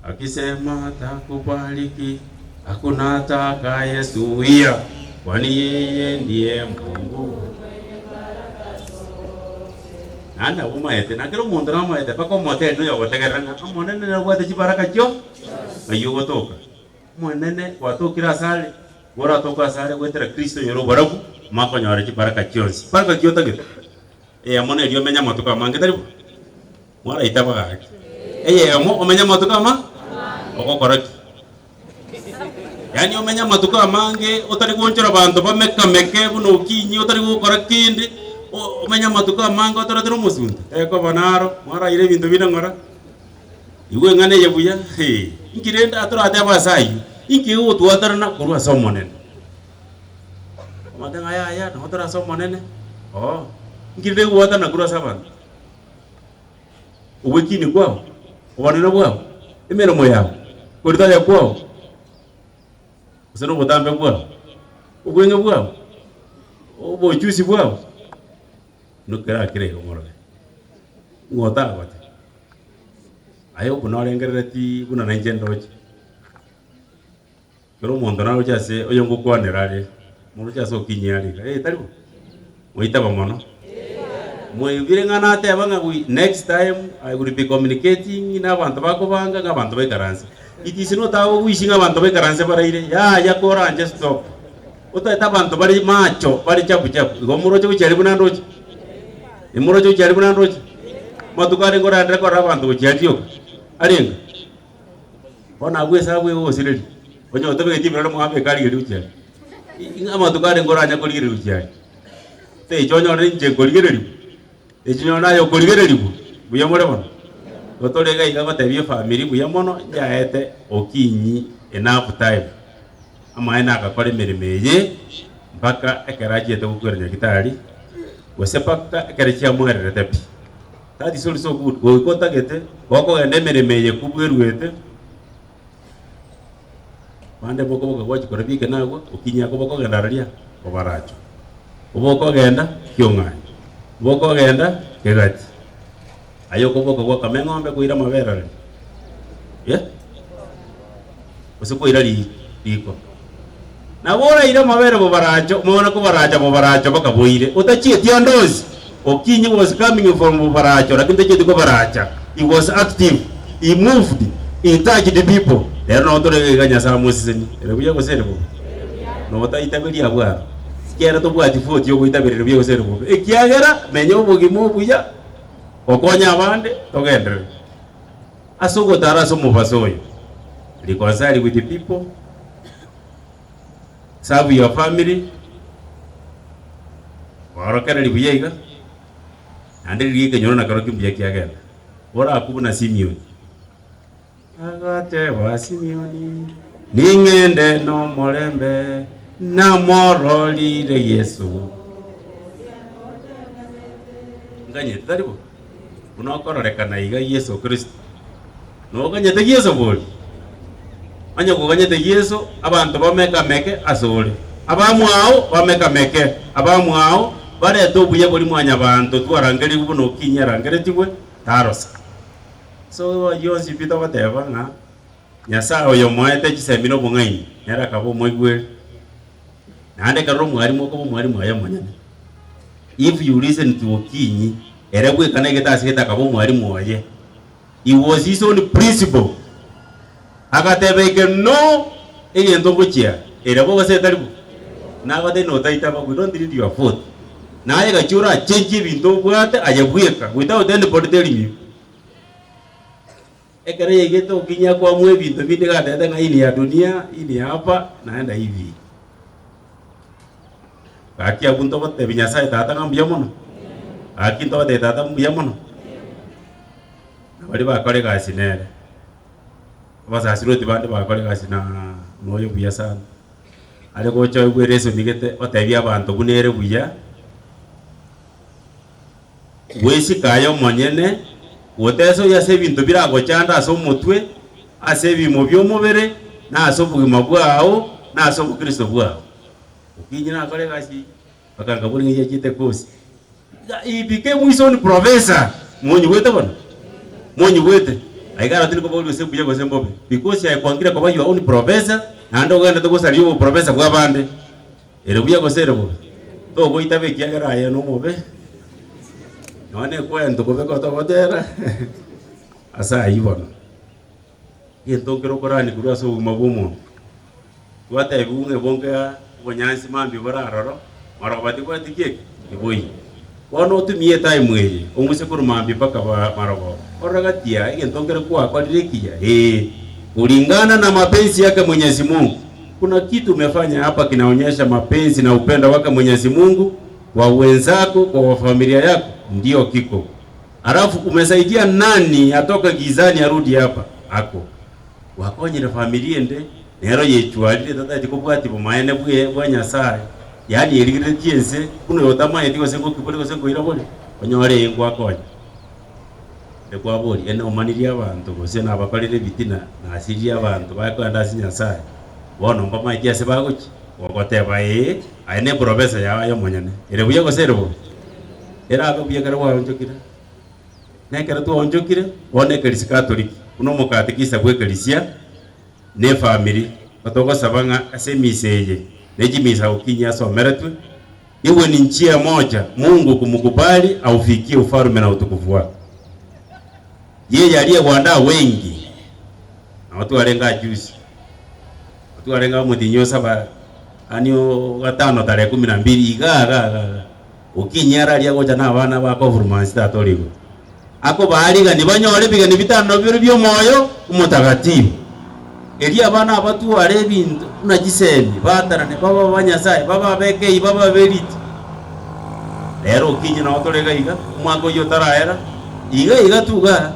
akisema atakubariki, hakuna atakayezuia, kwani yeye ndiye Mungu. Naende nabo omaete, na kera omonto namaete mpaka omotebie noyo ogotegerera ng'a Omonene nabwate chibaraka chio ng'ai ogotoka. Omonene gwatokire asare, gworatoke asare goetera Kristo oyore oborabu, makonyora chibaraka chionsi. Baraka ki otagete? Eyemo neria omenye amatuko amange, tari bo? Mwaraitaba gaki. Eyemo omenye amatuko ama? Ogokora ki? Yaani omenye amatuko amange otari goonchora banto bamekameke buna okinyi otari gokora kende, omenye amatuko amange otaretire omosunte, tekoba naro, mwaraire ebinto binde ng'ora. Igwa eng'ana eye buya, hee, inki rende atoratebe ase ayio? Inki egotwatanana korwa ase Omonene? Omanyete ng'a yaya, nabo tore ase Omonene, oo, inki rende egogwatanana korwa ase abanto? Ogwekini kwao, obonene bwao, emeremo yao, okoritaya kwao, gose na obotambe bwao, obweng'e bwao, obochusi bwao, nokerakire iga omorore, ng'o otagote? Aye okwo norengerereti buna nainche ndoche. Kera omonto naroche ase oyo ngokwanera are, moroche ase okinyia are iga, eh tari bo? Mwaitaba mono? Mwaigwire ng'a nateba ng'a we next time I will be communicating na abanto bakobanga ng'a abanto baikaranse. It is not our wish ng'a abanto baikaranse baraire, yaya koranche stop. Otaete abanto bare macho, bare chapu chapu, igo moroche gochia aria buna ndoche? Imoroche gochia aria buna ndoche? Amatuko arenge oraenderere korora abanto gochia aria rioka? Arenge? Bono abwo esabu egogosireria, onye otabegeti ebirore mwabeka arigereria gochia aria. Ing'a amatuko arenge oranya korigereria gochia aria? Techa onyore inche nkorigereriwa, techa onyore naye okorigereriwa, mbuya more bono? Igo tore iga iga gotebia efamiri buya mono, nchaete okinyi enough time, amaene agakora emeremo eye mpaka ekero achiete gokwera nyagitari, gose mpaka ekero chiamwererete pi. That is also good, goika otagete, gokogenda emeremo eye kobweruete, Bande mokoboka gwachia korora bieke nagwo, okinyia koba okogenda araria obarachwe. Obe okogenda kiong'anyi, obe okogenda kegati. Aye okoboka gwakama eng'ombe koira amabere araria, eh? Gose koira ri riko. Nabo oraire amabere bobaracho, omwana kobaracha bobaracho mpaka boire, otachieti ande onsi. Okinyi was coming from bobaracho lakini tachieti kobaracha, he was active, he moved, he touched people. Rero nabo tore iga iga Nyasaye amosesenie. Ere buya gose ere bobe? Notaitaberia abwo aro. Ekiagera tobwati vote yogoitaberia ere buya gose ere bobe. Ekiagera menya obogima obuya, okonye abande, togenderere. Ase ogotara ase omobaso oyo, reconcile with the people, serve your family, baorokererie buya iga, naende riria ekenyoro nakerokio mbuya kiagenda. Orakwe buna Simeoni. Agateba Simeoni, Ning'ende nomorembe, namororire Yeso. Nganyete, tari bo? Buna okororekana iga Yeso Kristo. Noganyete Yeso bori? Onye koganyete Yeso, abanto bamekameke asore. Abamwao bamekameke, abamwao barete obuya boria mwanyabanto twarangerigwe buna okinyi arangeretigwe, tarosa. So ayio onsi pi togoteba ng'a Nyasae oyomoete chisemi na obong'aini, nere akaba omoigweri. Naende ekero ore omwalimu okoba omwalimu aye omonyene. If you listen to Okinyi, ere bweka naigete ase gete akaba omwalimu oye. He was his own principal. Agateba eke no egento ngochia ere bo gose etari bo. Nagotebia notaitaba we don't need your vote. Naye gachia orachenchie ebinto obwate aye bweka without anybody telling you. Ekero yaigete okinya kwamua ebinto binde gatete ng'a hii ni ya dunia, hii ni ya hapa, naenda hivi. Gaki abwo ntogotebi Nyasaye Tata ng'a mbuya mono? Gaki ntogotebi Tata mbuya mono? Na baria bakora egasi nere, abasasiroti bande bakora egasi na noyo buya sana, are gocha oigwe eresoni gete otebie abanto buna ere buya. Bwesike aye omonyene, gotesoyia ase ebinto biragochande ase omotwe, ase ebiimo bi'omobere, na ase obogima bwao, na ase obokristo bwao. Okinyi nakore egasi eyio, mpaka nkabora ng'a yachiete kosi. He became his own professor. Monyigwete bono? Monyigwete? Aiga aratindi koboria gose mbuya gose mbobe. Because aye kwangire koba your own professor, naende ogenderete gosaria oboprofessor bw'abande. Ere buya gose ere bobe? Togoitaba ekiagera aye nomobe, nonya nekwento kobeka otogotera ase ayio bono. Egento nkere okorani korwa ase obogima bwa omonto, twatebiwa ng'a ebonge ya obonyansi mambia bore aroro, marogoba tibwati ki eke? Tiboiyo. Bono otumie etime eye, ong'use korwa mambia mpaka ba marogoba, orore gati yaye egento nkere kwakorire ekiya? Ee, kulingana na mapenzi yake Mwenyezi Mungu. Kuna kitu umefanya hapa kinaonyesha mapenzi na upendo wake Mwenyezi Mungu kwa wenzako, kwa wafamilia yako, ndio kiko. Alafu umesaidia nani atoke gizani arudi hapa? Ako. Gwakonyire familia ende, nero yechwarire etataeti kobwatia bomaene bwe bwa Nyasaye, yaani erigereretie ense buna oyo otamanyeti gose ngoki bore gose nkoira bore, onyore eye ngwakonya. Ere kwaboria, Ene omanirie abanto gose nabakorire ebitina, nasiririe abanto baye kogenda ase Nyasaye, bono mbamaeti ase bagochia? Ogoteba, Ee, aye neprofesa yao aye omonyene. Ere buya gose ere bobe? Erabe buya ekero gwaonchokire. Na ekero twaonchokire, bono ekerisia Katoliki, buna omokatekista bw'ekerisia, na efamiri, togosaba ng'a ase emisa eye, ne chimisa Okinyi asomeretwe, Iwe ni njia moja Mungu kumukubali aufikie ufalume na utukufu wake. Yeye aliyewaandaa wengi, nabo twarenge ajuzi, twarenge omotienyi o saba yaani o gatano tarehe kumi na mbili iga iga iga iga. Okinyi araria gocha na abana ba konfirmansi tata ore igoro. Akobaarigania banyore ebigeni bitano na bibere bi'omoyo omotagatifu. Erio abana abatware ebinto buna chisemi, baatanane, babe abanyasae, babe abekei, babe aberiti. Rero okinyi nao tore iga iga, omwaka oyio otaraera, iga iga tu igaa.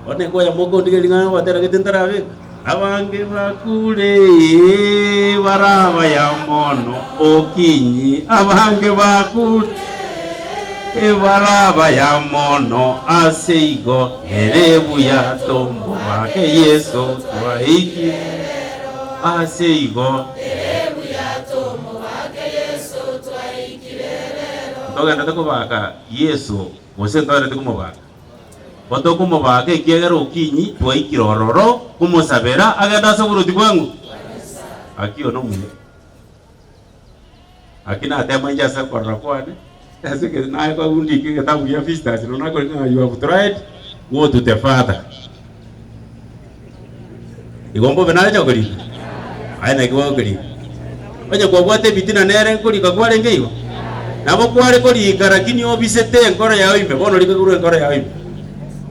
Bono ekoya mokondigeria ring'ana gotera gete ntarabeka. Abange bakure barabaya mono okinyi, abange bakure barabaya mono ase igo ere buya tomobake Yeso twaikire ase igo. Ntogenderete kobaka Yeso gose ntogenderete komobaka? Gotokomobaaka ekiagera okinyi twaikire ororo komosabera agende ase oboruoti bwang'u? Gaki oyo nomuya. Gaki natema inche ase okorora kwane, ase eke naye kwagundike egetabu gia Visitors nonya nakore ng'a you have tried, go to the father. Igo mbobe nareche gokorika? Aye naki bagokorika? Onye kwabwate ebitina nere nkorika kwarenge igo? Nabo kware korika lakini obisete enkoro yao ime, bono rika korwa enkoro yao ime.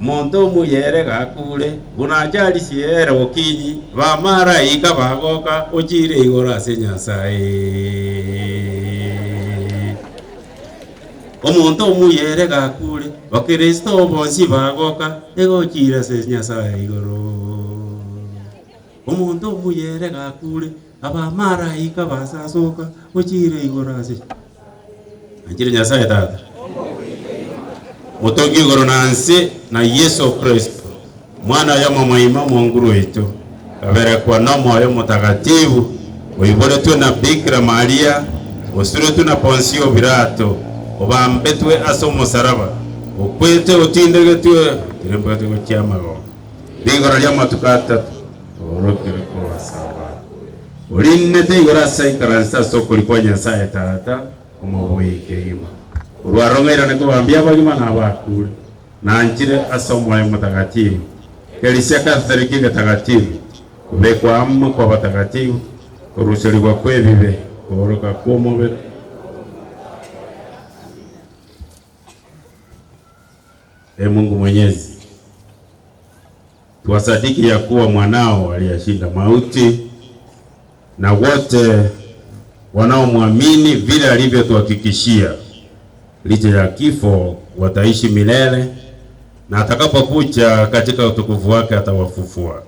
Omonto omuya ere gakure, buna acharisie ere okinyi, bamaraika bagoka, ochiire igoro ase Nyasae. Omonto omuya ere gakure, Bakristo bonsi bagoka, egochiira ase Nyasae igoro. Omonto omuya ere gakure, abamaraika basasoka, ochiire igoro ase Anchire Nyasae Tata, Motongi igoro na nse, na Yeso Kristo, Omwana oye omomoima Omonguru oito, kaberekwa n'Omoyo Omotagatifu, oiboretwe na Bikira Maria, osuretwe na Ponsio Pilato, obambetwe ase omosaraba, okwete otindegetwe, otirimbogetwe gochia amagombe, rigoro ri'amatuko atato, oorokire korwa ase abanto, orinete igoro ase aikaransete ase okoria kwa Nyasae Tata, Omobui kegima. Korwa aroro ng'airane kobambia abagima na abakure. Nanchire ase Omoyo Omotagatifu, Ekeresia Katoliki egetagatifu, kobekwa amo kw'abatagatifu, koruserigwa kw'ebibe, kooroka kw'omobere. Ee Mungu Mwenyezi, twasadiki ya kuwa mwanao aliyashinda mauti na wote wanaomwamini vile alivyotuhakikishia licha ya kifo wataishi milele, na atakapokuja katika utukufu wake atawafufua.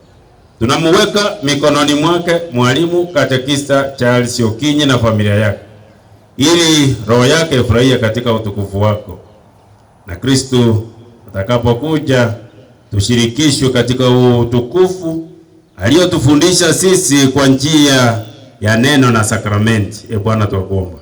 Tunamuweka mikononi mwake mwalimu katekista Charles Okinyi na familia yake, ili roho yake ifurahie katika utukufu wako, na Kristo atakapokuja tushirikishwe katika huo utukufu aliyotufundisha sisi kwa njia ya neno na sakramenti. E Bwana, twakuomba.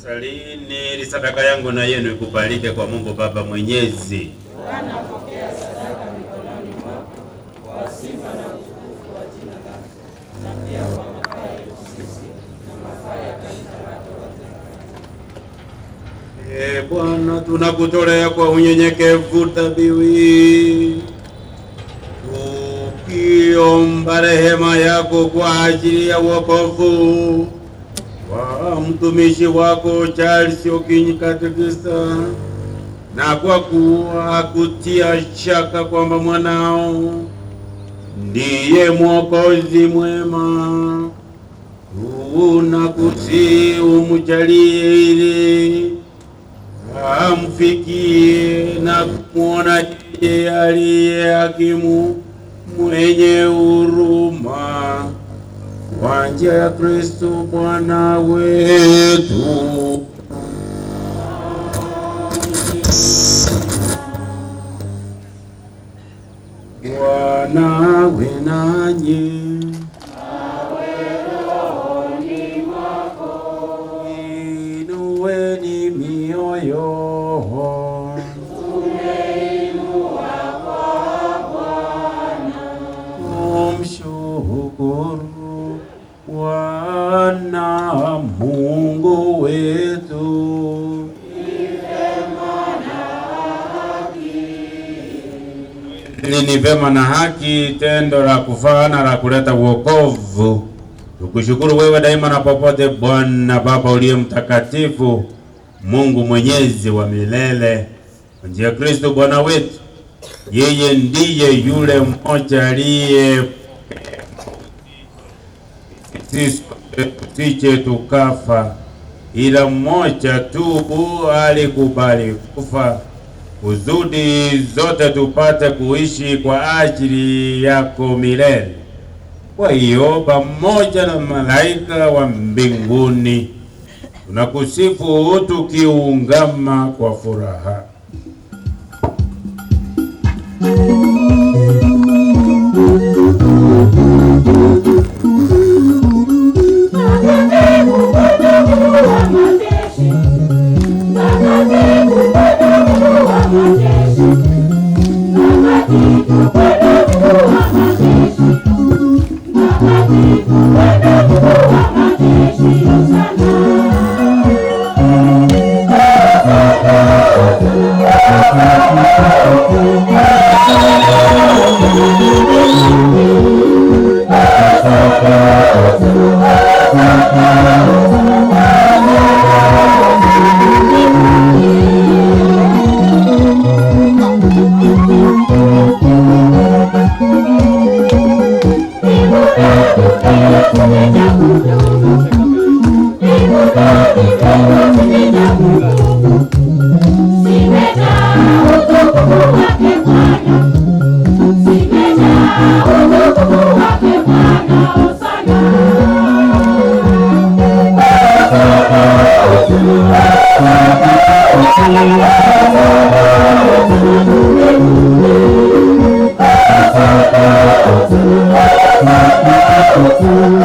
Salini ili sadaka yangu na yenu ikubalike kwa Mungu Baba Mwenyezi. E Bwana, tunakutolea kwa unyenyekevu dhabihu hii, tukiomba rehema yako kwa ajili ya wokovu wa mtumishi wako Charles Okinyi Katekista, na kwa kuwa hakutia shaka kwamba mwanao ndiye mwokozi mwema, tunakusihi umjalie ili amfikie na kumwona yeye aliye hakimu mwenye huruma, kwa njia ya Kristo Bwana wetu. Bwana awe nanyi. Inueni mioyo. Tumshukuru Bwana Mungu wetu. Hili ni vema na haki, tendo la kufaa na la kuleta wokovu. Tukushukuru wewe daima na popote, Bwana Baba uliye mtakatifu, Mungu mwenyezi wa milele, kwa njia ya Kristo Bwana wetu. Yeye ndiye yule mmoja aliye sisi tusije tukafa, ila mmoja tu alikubali kufa kusudi zote tupate kuishi kwa ajili yako milele. Kwa hiyo pamoja na malaika wa mbinguni tunakusifu tukiungama kwa furaha. Thank you.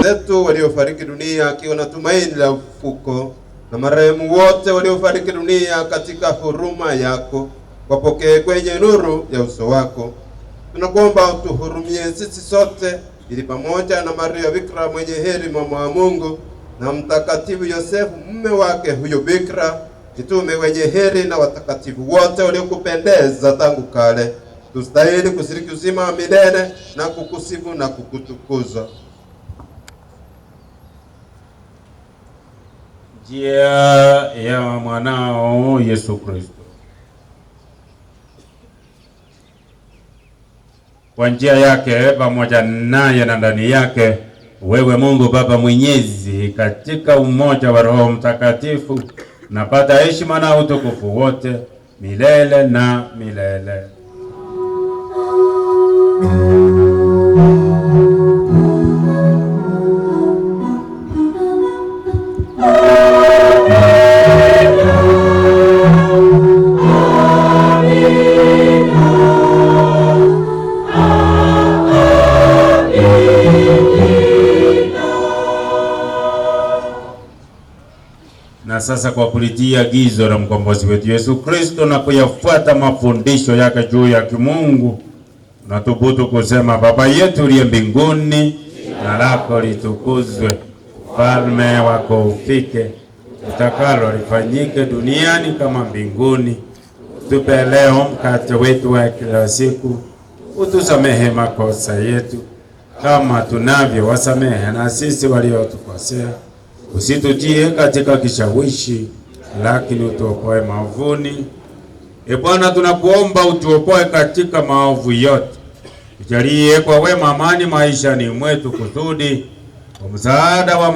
Zetu waliofariki dunia akiwa na tumaini la ufufuko, na marehemu wote waliofariki dunia katika huruma yako, wapokee kwenye nuru ya uso wako. Tunakuomba utuhurumie sisi sote, ili pamoja na Maria Bikira mwenye heri, mama wa Mungu, na Mtakatifu Yosefu mume wake huyo Bikira, mitume wenye heri na watakatifu wote waliokupendeza tangu kale, tustahili kushiriki uzima wa milele na kukusifu na kukutukuza. Njia ya mwanao Yesu Kristo. Kwa njia yake pamoja naye na ndani yake, wewe Mungu Baba Mwenyezi, katika umoja wa Roho Mtakatifu, napata heshima na utukufu wote milele na milele. Na sasa kwa kulitii agizo la mkombozi wetu Yesu Kristo na kuyafuata mafundisho yake juu ya kimungu, tunathubutu kusema: Baba yetu uliye mbinguni, jina lako litukuzwe, ufalme wako ufike, utakalo lifanyike duniani kama mbinguni. Tupe leo mkate wetu wa kila siku, utusamehe makosa yetu kama tunavyowasamehe na sisi waliotukosea, usitutie katika kishawishi, lakini utuokoe maovuni. E Bwana, tunakuomba utuokoe katika maovu yote, tujalie kwa wema amani maishani mwetu, kusudi kwa msaada wa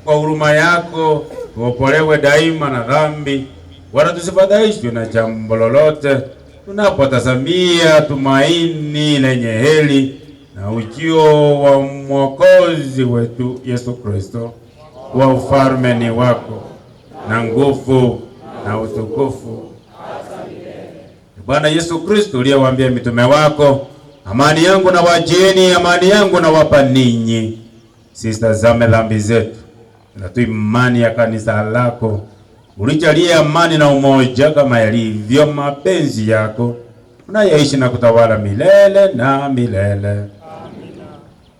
kwa huruma yako tuokolewe daima na dhambi, wala tusifadhaishwe na jambo lolote, tunapotazamia tumaini lenye heri na ujio wa Mwokozi wetu Yesu Kristo. Kwa ufalme ni wako na nguvu na utukufu. Bwana Yesu Kristo, uliyewaambia mitume wako, amani yangu na wajieni, amani yangu na wapa ninyi, sisitazame dhambi zetu, na tu imani ya kanisa lako, ulijalie amani na umoja kama yalivyo mapenzi yako, unayeishi na kutawala milele na milele.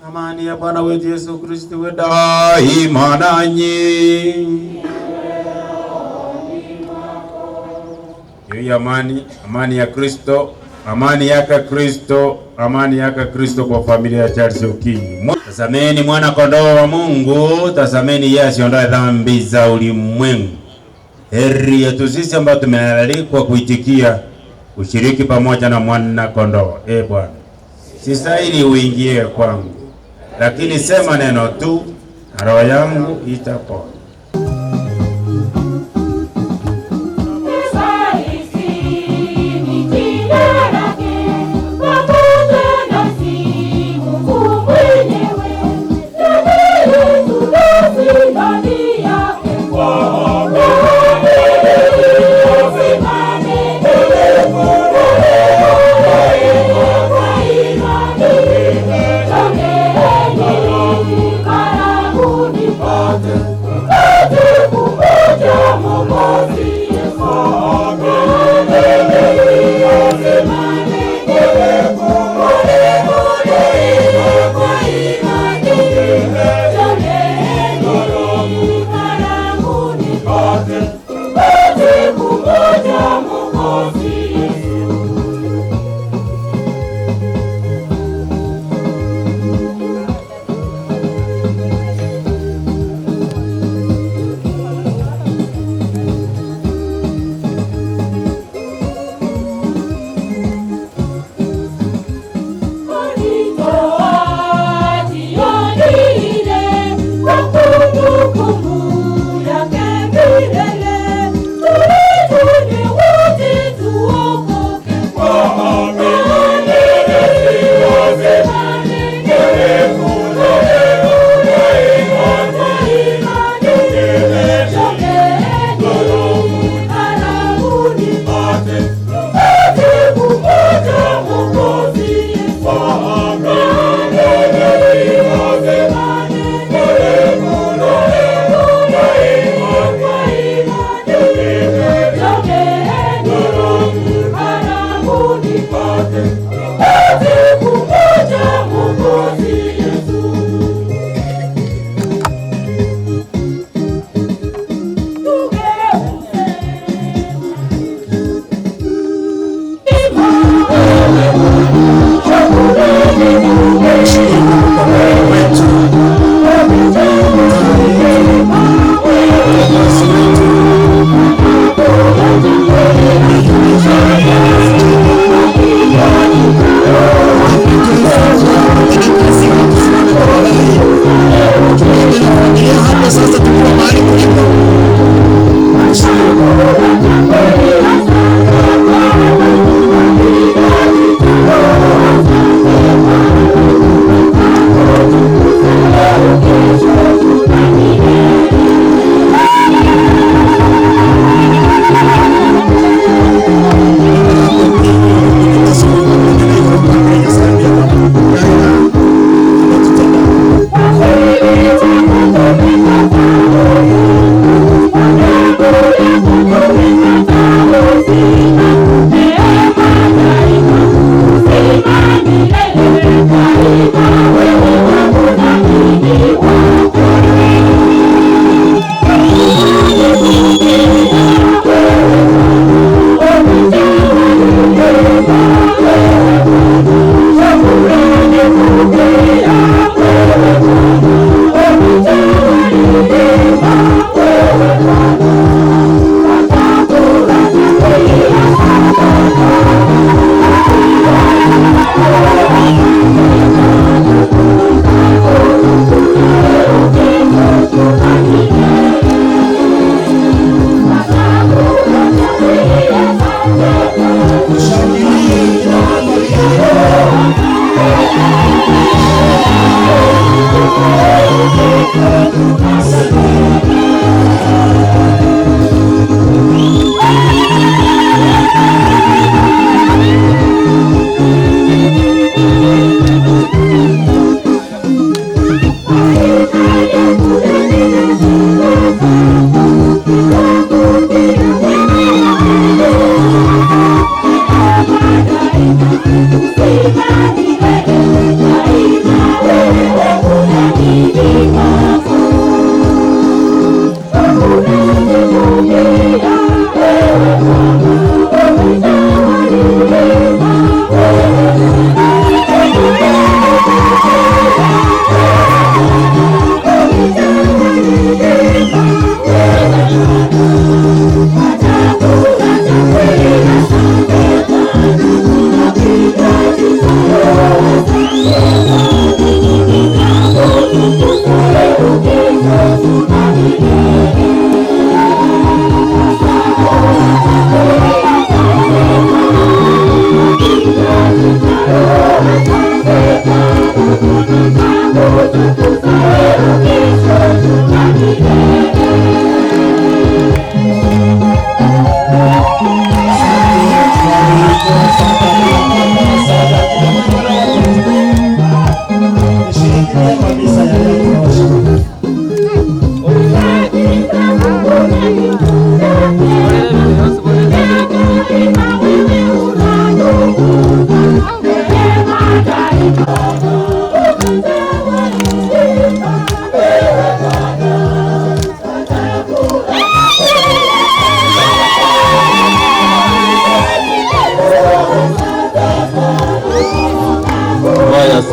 Amani ya Bwana wetu Yesu Kristo iwe daima nanyi. Hiyo amani, amani ya Kristo, amani yake Kristo, amani yake Kristo kwa familia ya Charles Okinyi. Tazameni mwana kondoo wa Mungu, tazameni yeye asiondoe dhambi za ulimwengu. Heri yetu sisi ambao tumealikwa kuitikia ushiriki pamoja na mwana kondoo. E Bwana, sistahili uingie kwangu, lakini sema neno tu na roho yangu itapona. Thank you.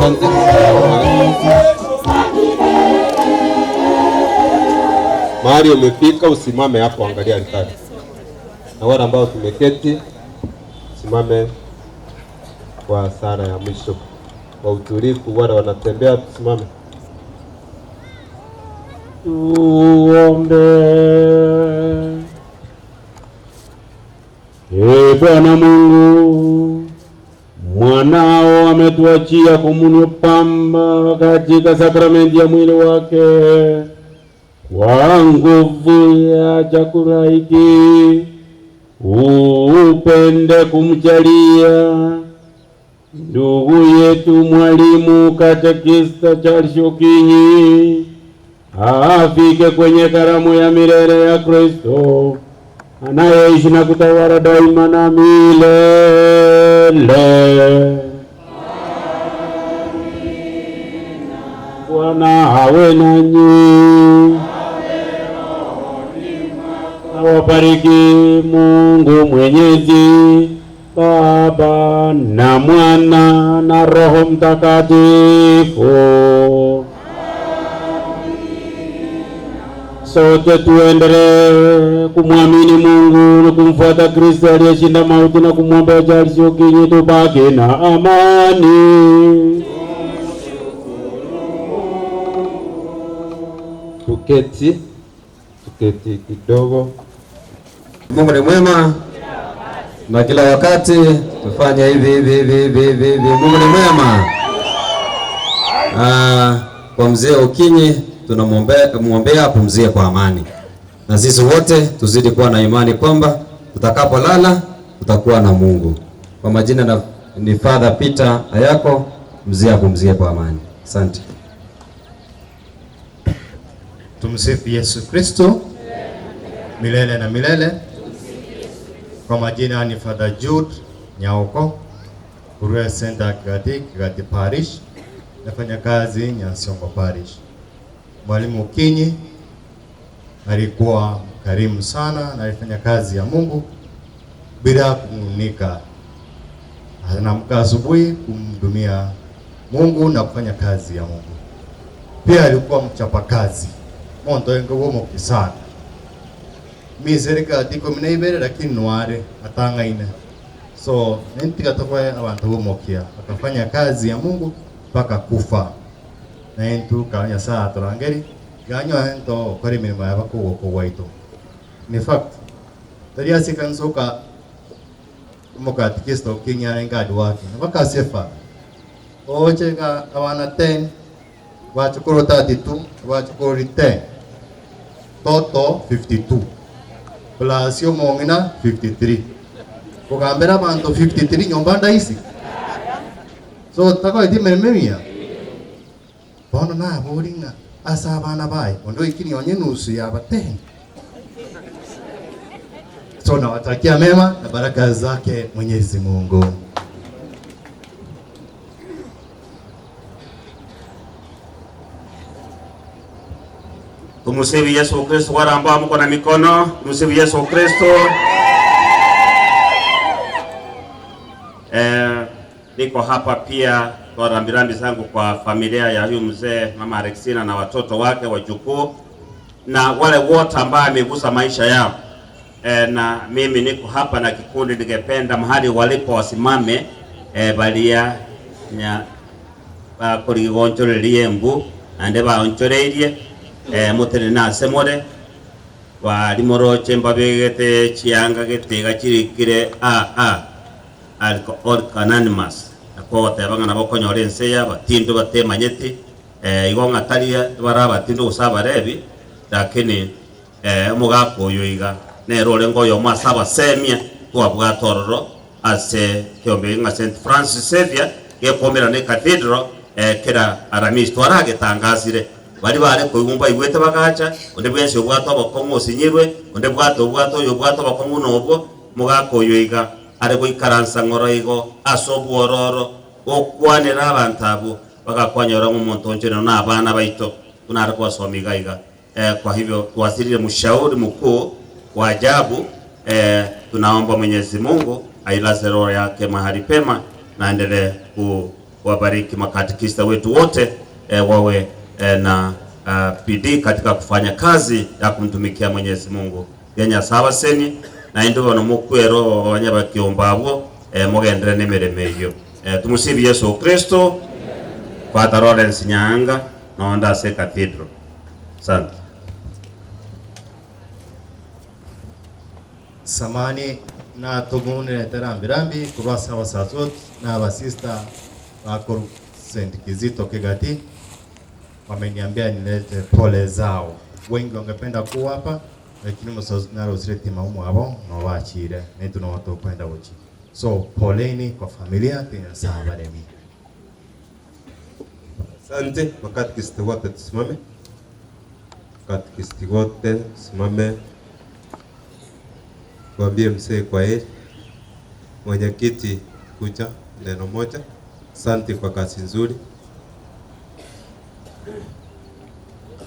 Asante. Mahali umefika usimame hapo, angalia altari. Na wale ambao tumeketi, simame kwa sala ya mwisho kwa utulivu. Wale wanatembea tusimame. Tuombe. Ee Bwana Mungu, mwanao ametuachia komunio pamba katika sakramenti ya mwili wake kwa nguvu ya chakula hiki, upende kumjalia ndugu yetu mwalimu katekista Charles Okinyi afike kwenye karamu ya milele ya Kristo anayeishi na kutawala daima na milele. Bwana awe nanyi. Awabariki Mungu Mwenyezi, Baba na Mwana na Roho Mtakatifu. Sote tuendelee kumwamini Mungu na kumfuata Kristo aliyeshinda mauti na kumwombea Charles Okinyi, tubaki na amani. Tuketi, tuketi kidogo. Mungu ni mwema na kila wakati tufanye hivi hivi hivi hivi hivi hivi. Mungu ni mwema. Kwa mzee Okinyi tunamwombea apumzike kwa amani, na sisi wote tuzidi kuwa na imani kwamba tutakapolala tutakuwa na Mungu. Kwa majina ni Father Peter Ayako. Mzee apumzike kwa amani. Asante. Tumsifu Yesu Kristo milele na milele. Kwa majina ni Father Jude Nyaoko, Kuria Center Kigati, Kigati Parish. Nafanya kazi Nyansiongo Parish. Mwalimu Okinyi alikuwa mkarimu sana na alifanya kazi ya Mungu bila kunung'unika. Anaamka asubuhi kumhudumia Mungu na kufanya kazi ya Mungu. Pia alikuwa mchapakazi. Monto engo sana. Mi serikali 12 lakini nware atangaine. So nentiga tokwa abantu bomokia akafanya kazi ya Mungu mpaka kufa. Na entu kanya saa turangeri ganyo ento kore mirimo yabako gwaito. In fact, taria sikansoka mukatikista Okinyi ngadi wake bakasefa ocheka abana 10 bachukuru 32 bachukuru 10 toto 52 plus yo mong'ina 53 kugambira abantu 53 nyomba ndaisi so takoiti mirimo emiya bono nabori ng'a ase abana baye onde oikini onye nusu ya aba 10. So nawatakia mema na baraka zake Mwenyezi Mungu. Tumusifu Yesu Kristo. Wale ambao mko na mikono, tumsifu Yesu Kristo. Niko hapa pia kwa rambirambi zangu kwa familia ya huyu mzee Mama Alexina na watoto wake wajukuu na wale wote ambao amegusa maisha yao. Na mimi niko hapa na kikundi, ningependa mahali walipo wasimame, balia nya bakorigonchorerie mbu ande baonchoreirie, mutene na semore barimoroche mbabegete chianga getiga chirikire a a Alcoholic Anonymous akogoteba ng'a nabo okonyora ense ya batindo batemanyeti, igo ng'ataria bara batindo gose abarebi, lakini omogaka oyo iga nero orenge oyomo ase abasemia twabwate ororo ase kiombe ng'a St Francis Xavier gekomera ne cathedral, kera Aramisi twaragetangasire bari bare koigumba igwete bagacha onde bwensi obwate obokong'u osinyirwe onde bwate obwate oyo obwate obokong'u nobwo mogaka oyo iga are goikaransa ng'oro igo ase obwororo gokwanera abanto abwo bagakwanyora ng'omonto onchore na abana baito bunare kwasoma iga iga. Kwa hivyo tuwasirire mshauri mkuu wa ajabu. Tunaomba Mwenyezi Mungu ailaze roho yake mahali pema na aendelee Wabariki makatekista wetu wote wawe na bidii katika kufanya kazi ya kumtumikia Mwenyezi Mungu. Nyasaye abaseni naende bono mokwero abanya bakiomba abwo mogendere na emeremo eyio. Tumusifu Yesu Kristo. Father Lawrence Nyaanga nonda ase cathedral. Asante. Samani na tomunerete rambirambi korwa ase abasasoti na abasista bakoru St. Kizito Kigati wameniambia nilete pole zao. Wengi wangependa kuwa hapa lakini narosire timaumu abo nobachire netu notokwenda gochi. So poleni kwa familia Nyasaye abaremi. Asante. Makatekista wote tusimame. Makatekista wote tusimame. Tuambie mzee kwa heri. Mwenyekiti kuja neno moja. Asante kwa kazi nzuri.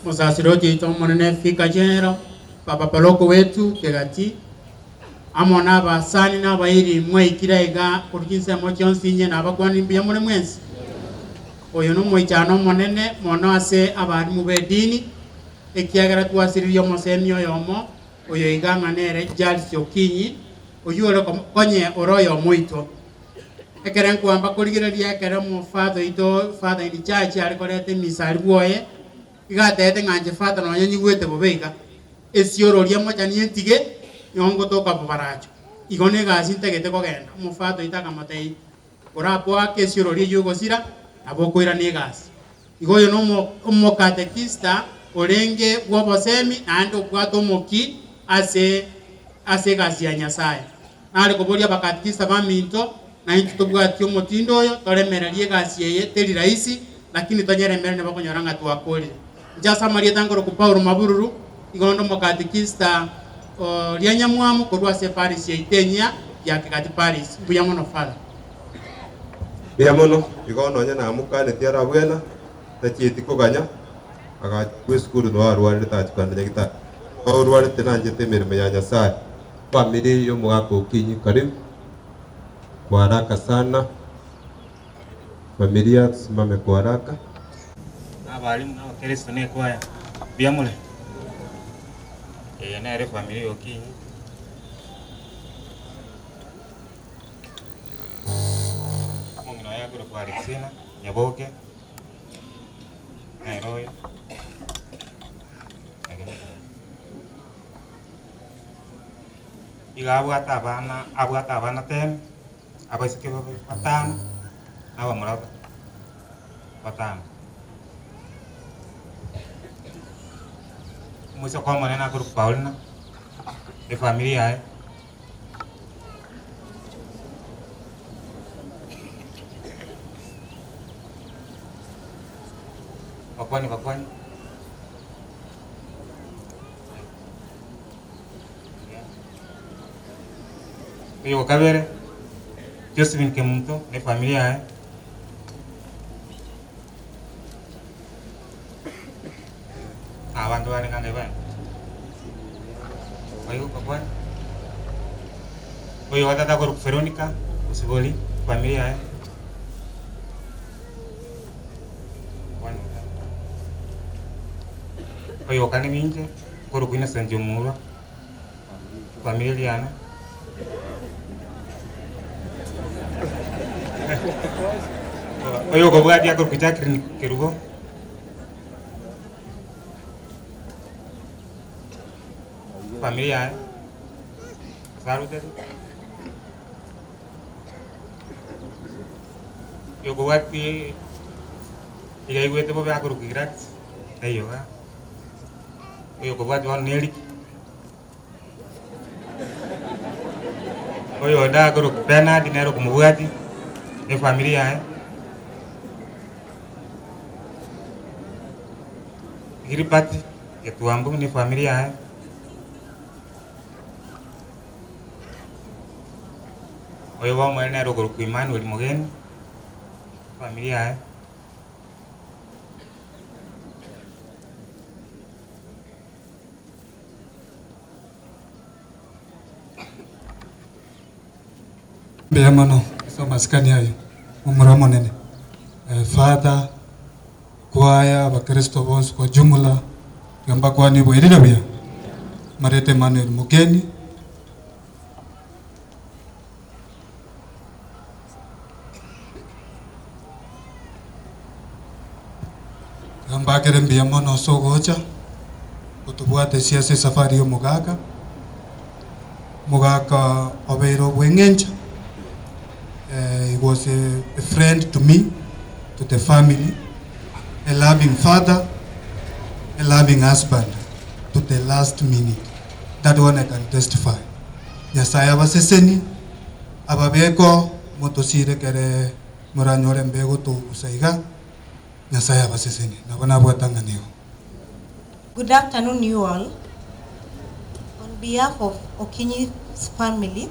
Musasiroti omonene fika general papa paloko wetu Kegati amo n'abasani n'abayiri mwaikira iga korukinsemo chionsi inye nabakwani mbuya more mwensi. Oyo nomoichano omonene mono ase abarimu ba edini ekiagera twasiririe omosemi oyomo oyo iga ng'a nere Charles Okinyi oywo ore konye ore oyomo oito. Ekere nkwamba korigereria ekere omofather oito father in church are koreta emisari bwoye igatete ng'anche father nonye nyigwete bobe iga esiororia mochani entige nyongo toka bobaracho igo na egasi ntagete kogenda omofather oito akamotebia oraboake esiororia eywo ogosira nabo okoirana egasi. Igo oyo na omokatekista orenge bwa obosemi naende obwate omoki ase ase egasi ya Nyasaye. Nare koboria abakatekista baminto naintwe tobwati omotindo oyo toremererie egasi eye teri rahisi lakini tonyeremere nibakonyora ng'a twakorire. Nchase amarieta nkoroku Paulo Mabururu igo onde omokatekista ria Nyamwamu korwa ase eparish yaito enyia ya Kegati parish. Mbuya mono Father. Mbuya mono igo nonye namokaneti arabwena tachieti koganya agachia esukuru no arwarire tachikana nyagetari. Orwarete nanchete emeremo ya Nyasaye. Family y'omogaka Okinyi karibu kwa haraka sana. Familia tusimame kwa haraka. Abalimu n'abakristo n'ekwaya mbuya more eye nere efamily ya Okinyi. Omong'ina oye akorokwa Alexina Nyaboke nere oyo. Iga abwate abana abwate abana 10 abaiseke babe batano na abamura batano. Omoiseke omonene akorokwa Paulina efamily yaye. Bakwani bakwani. Oyo kabere Josephine Kemunto ne familia yaye. Abantu bare ng'ang'e bane. Oyo bakwani. Oyo watata akorokwa Veronica Osibori familia yaye. Oyo kane minche akorokwa Innocent Omurwa familia yane. Oyo okobwatia akorokwa Jacqueline Kerubo. Familia yaye. Sarutete. Oyo okobwatia iga aigwete bobe akorokwa Gladys taiyo iga. Oyo okobwatia bono na Eric. Oyo onde akorokwa Bernard nere okomobwatia na efamily yaye. Gilbert Getuambu na efamily yaye. Oyo bomo nere okorokwa Emmanuel Mogeni efamily yaye. Mbuya mono ase amasikani ayo, omura omonene. Father, kwaya, abakristo bonsi kwa jumla, tiga mbakwanie bwairire buya. Marete Emmanuel Mugeni. Tiga mbakere mbuya mono ase ogocha, gotobwatesia ase esafari ya omogaka. Omogaka obeire obweng'encho, he was a friend to me, to the family, a loving father, a loving husband to the last minute. That one I can testify. Nyasaye abaseseni, ababeko, motosire kere moranyore mbe gotogusa iga, Nyasaye abaseseni. Nabo nabwate ng'a nigo. Good afternoon, you all. On behalf of Okinyi's family,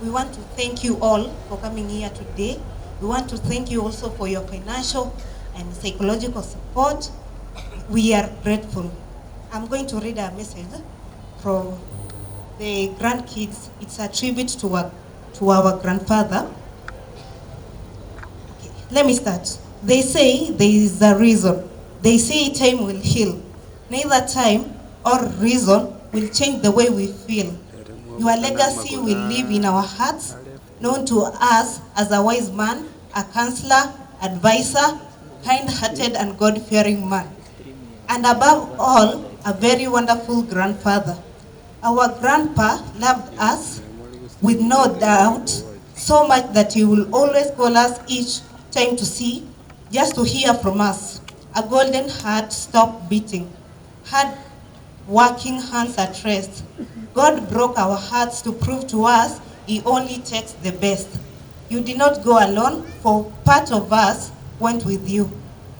we want to thank you all for coming here today. We want to thank you also for your financial and psychological support. We are grateful. I'm going to read a message from the grandkids. It's a tribute to our, to our grandfather. Okay, let me start. They say there is a reason. They say time will heal. Neither time or reason will change the way we feel. Your legacy will live in our hearts, known to us as a wise man, a counselor, advisor, kind-hearted and God-fearing man. And above all, a very wonderful grandfather. Our grandpa loved us with no doubt, so much that he will always call us each time to see, just to hear from us. A golden heart stopped beating, hard working hands at rest. God broke our hearts to prove to us he only takes the best. You did not go alone, for part of us went with you.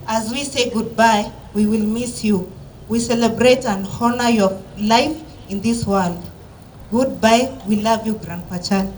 As we say goodbye, we will miss you. We celebrate and honor your life in this world. Goodbye, we love you, Grandpa Chan.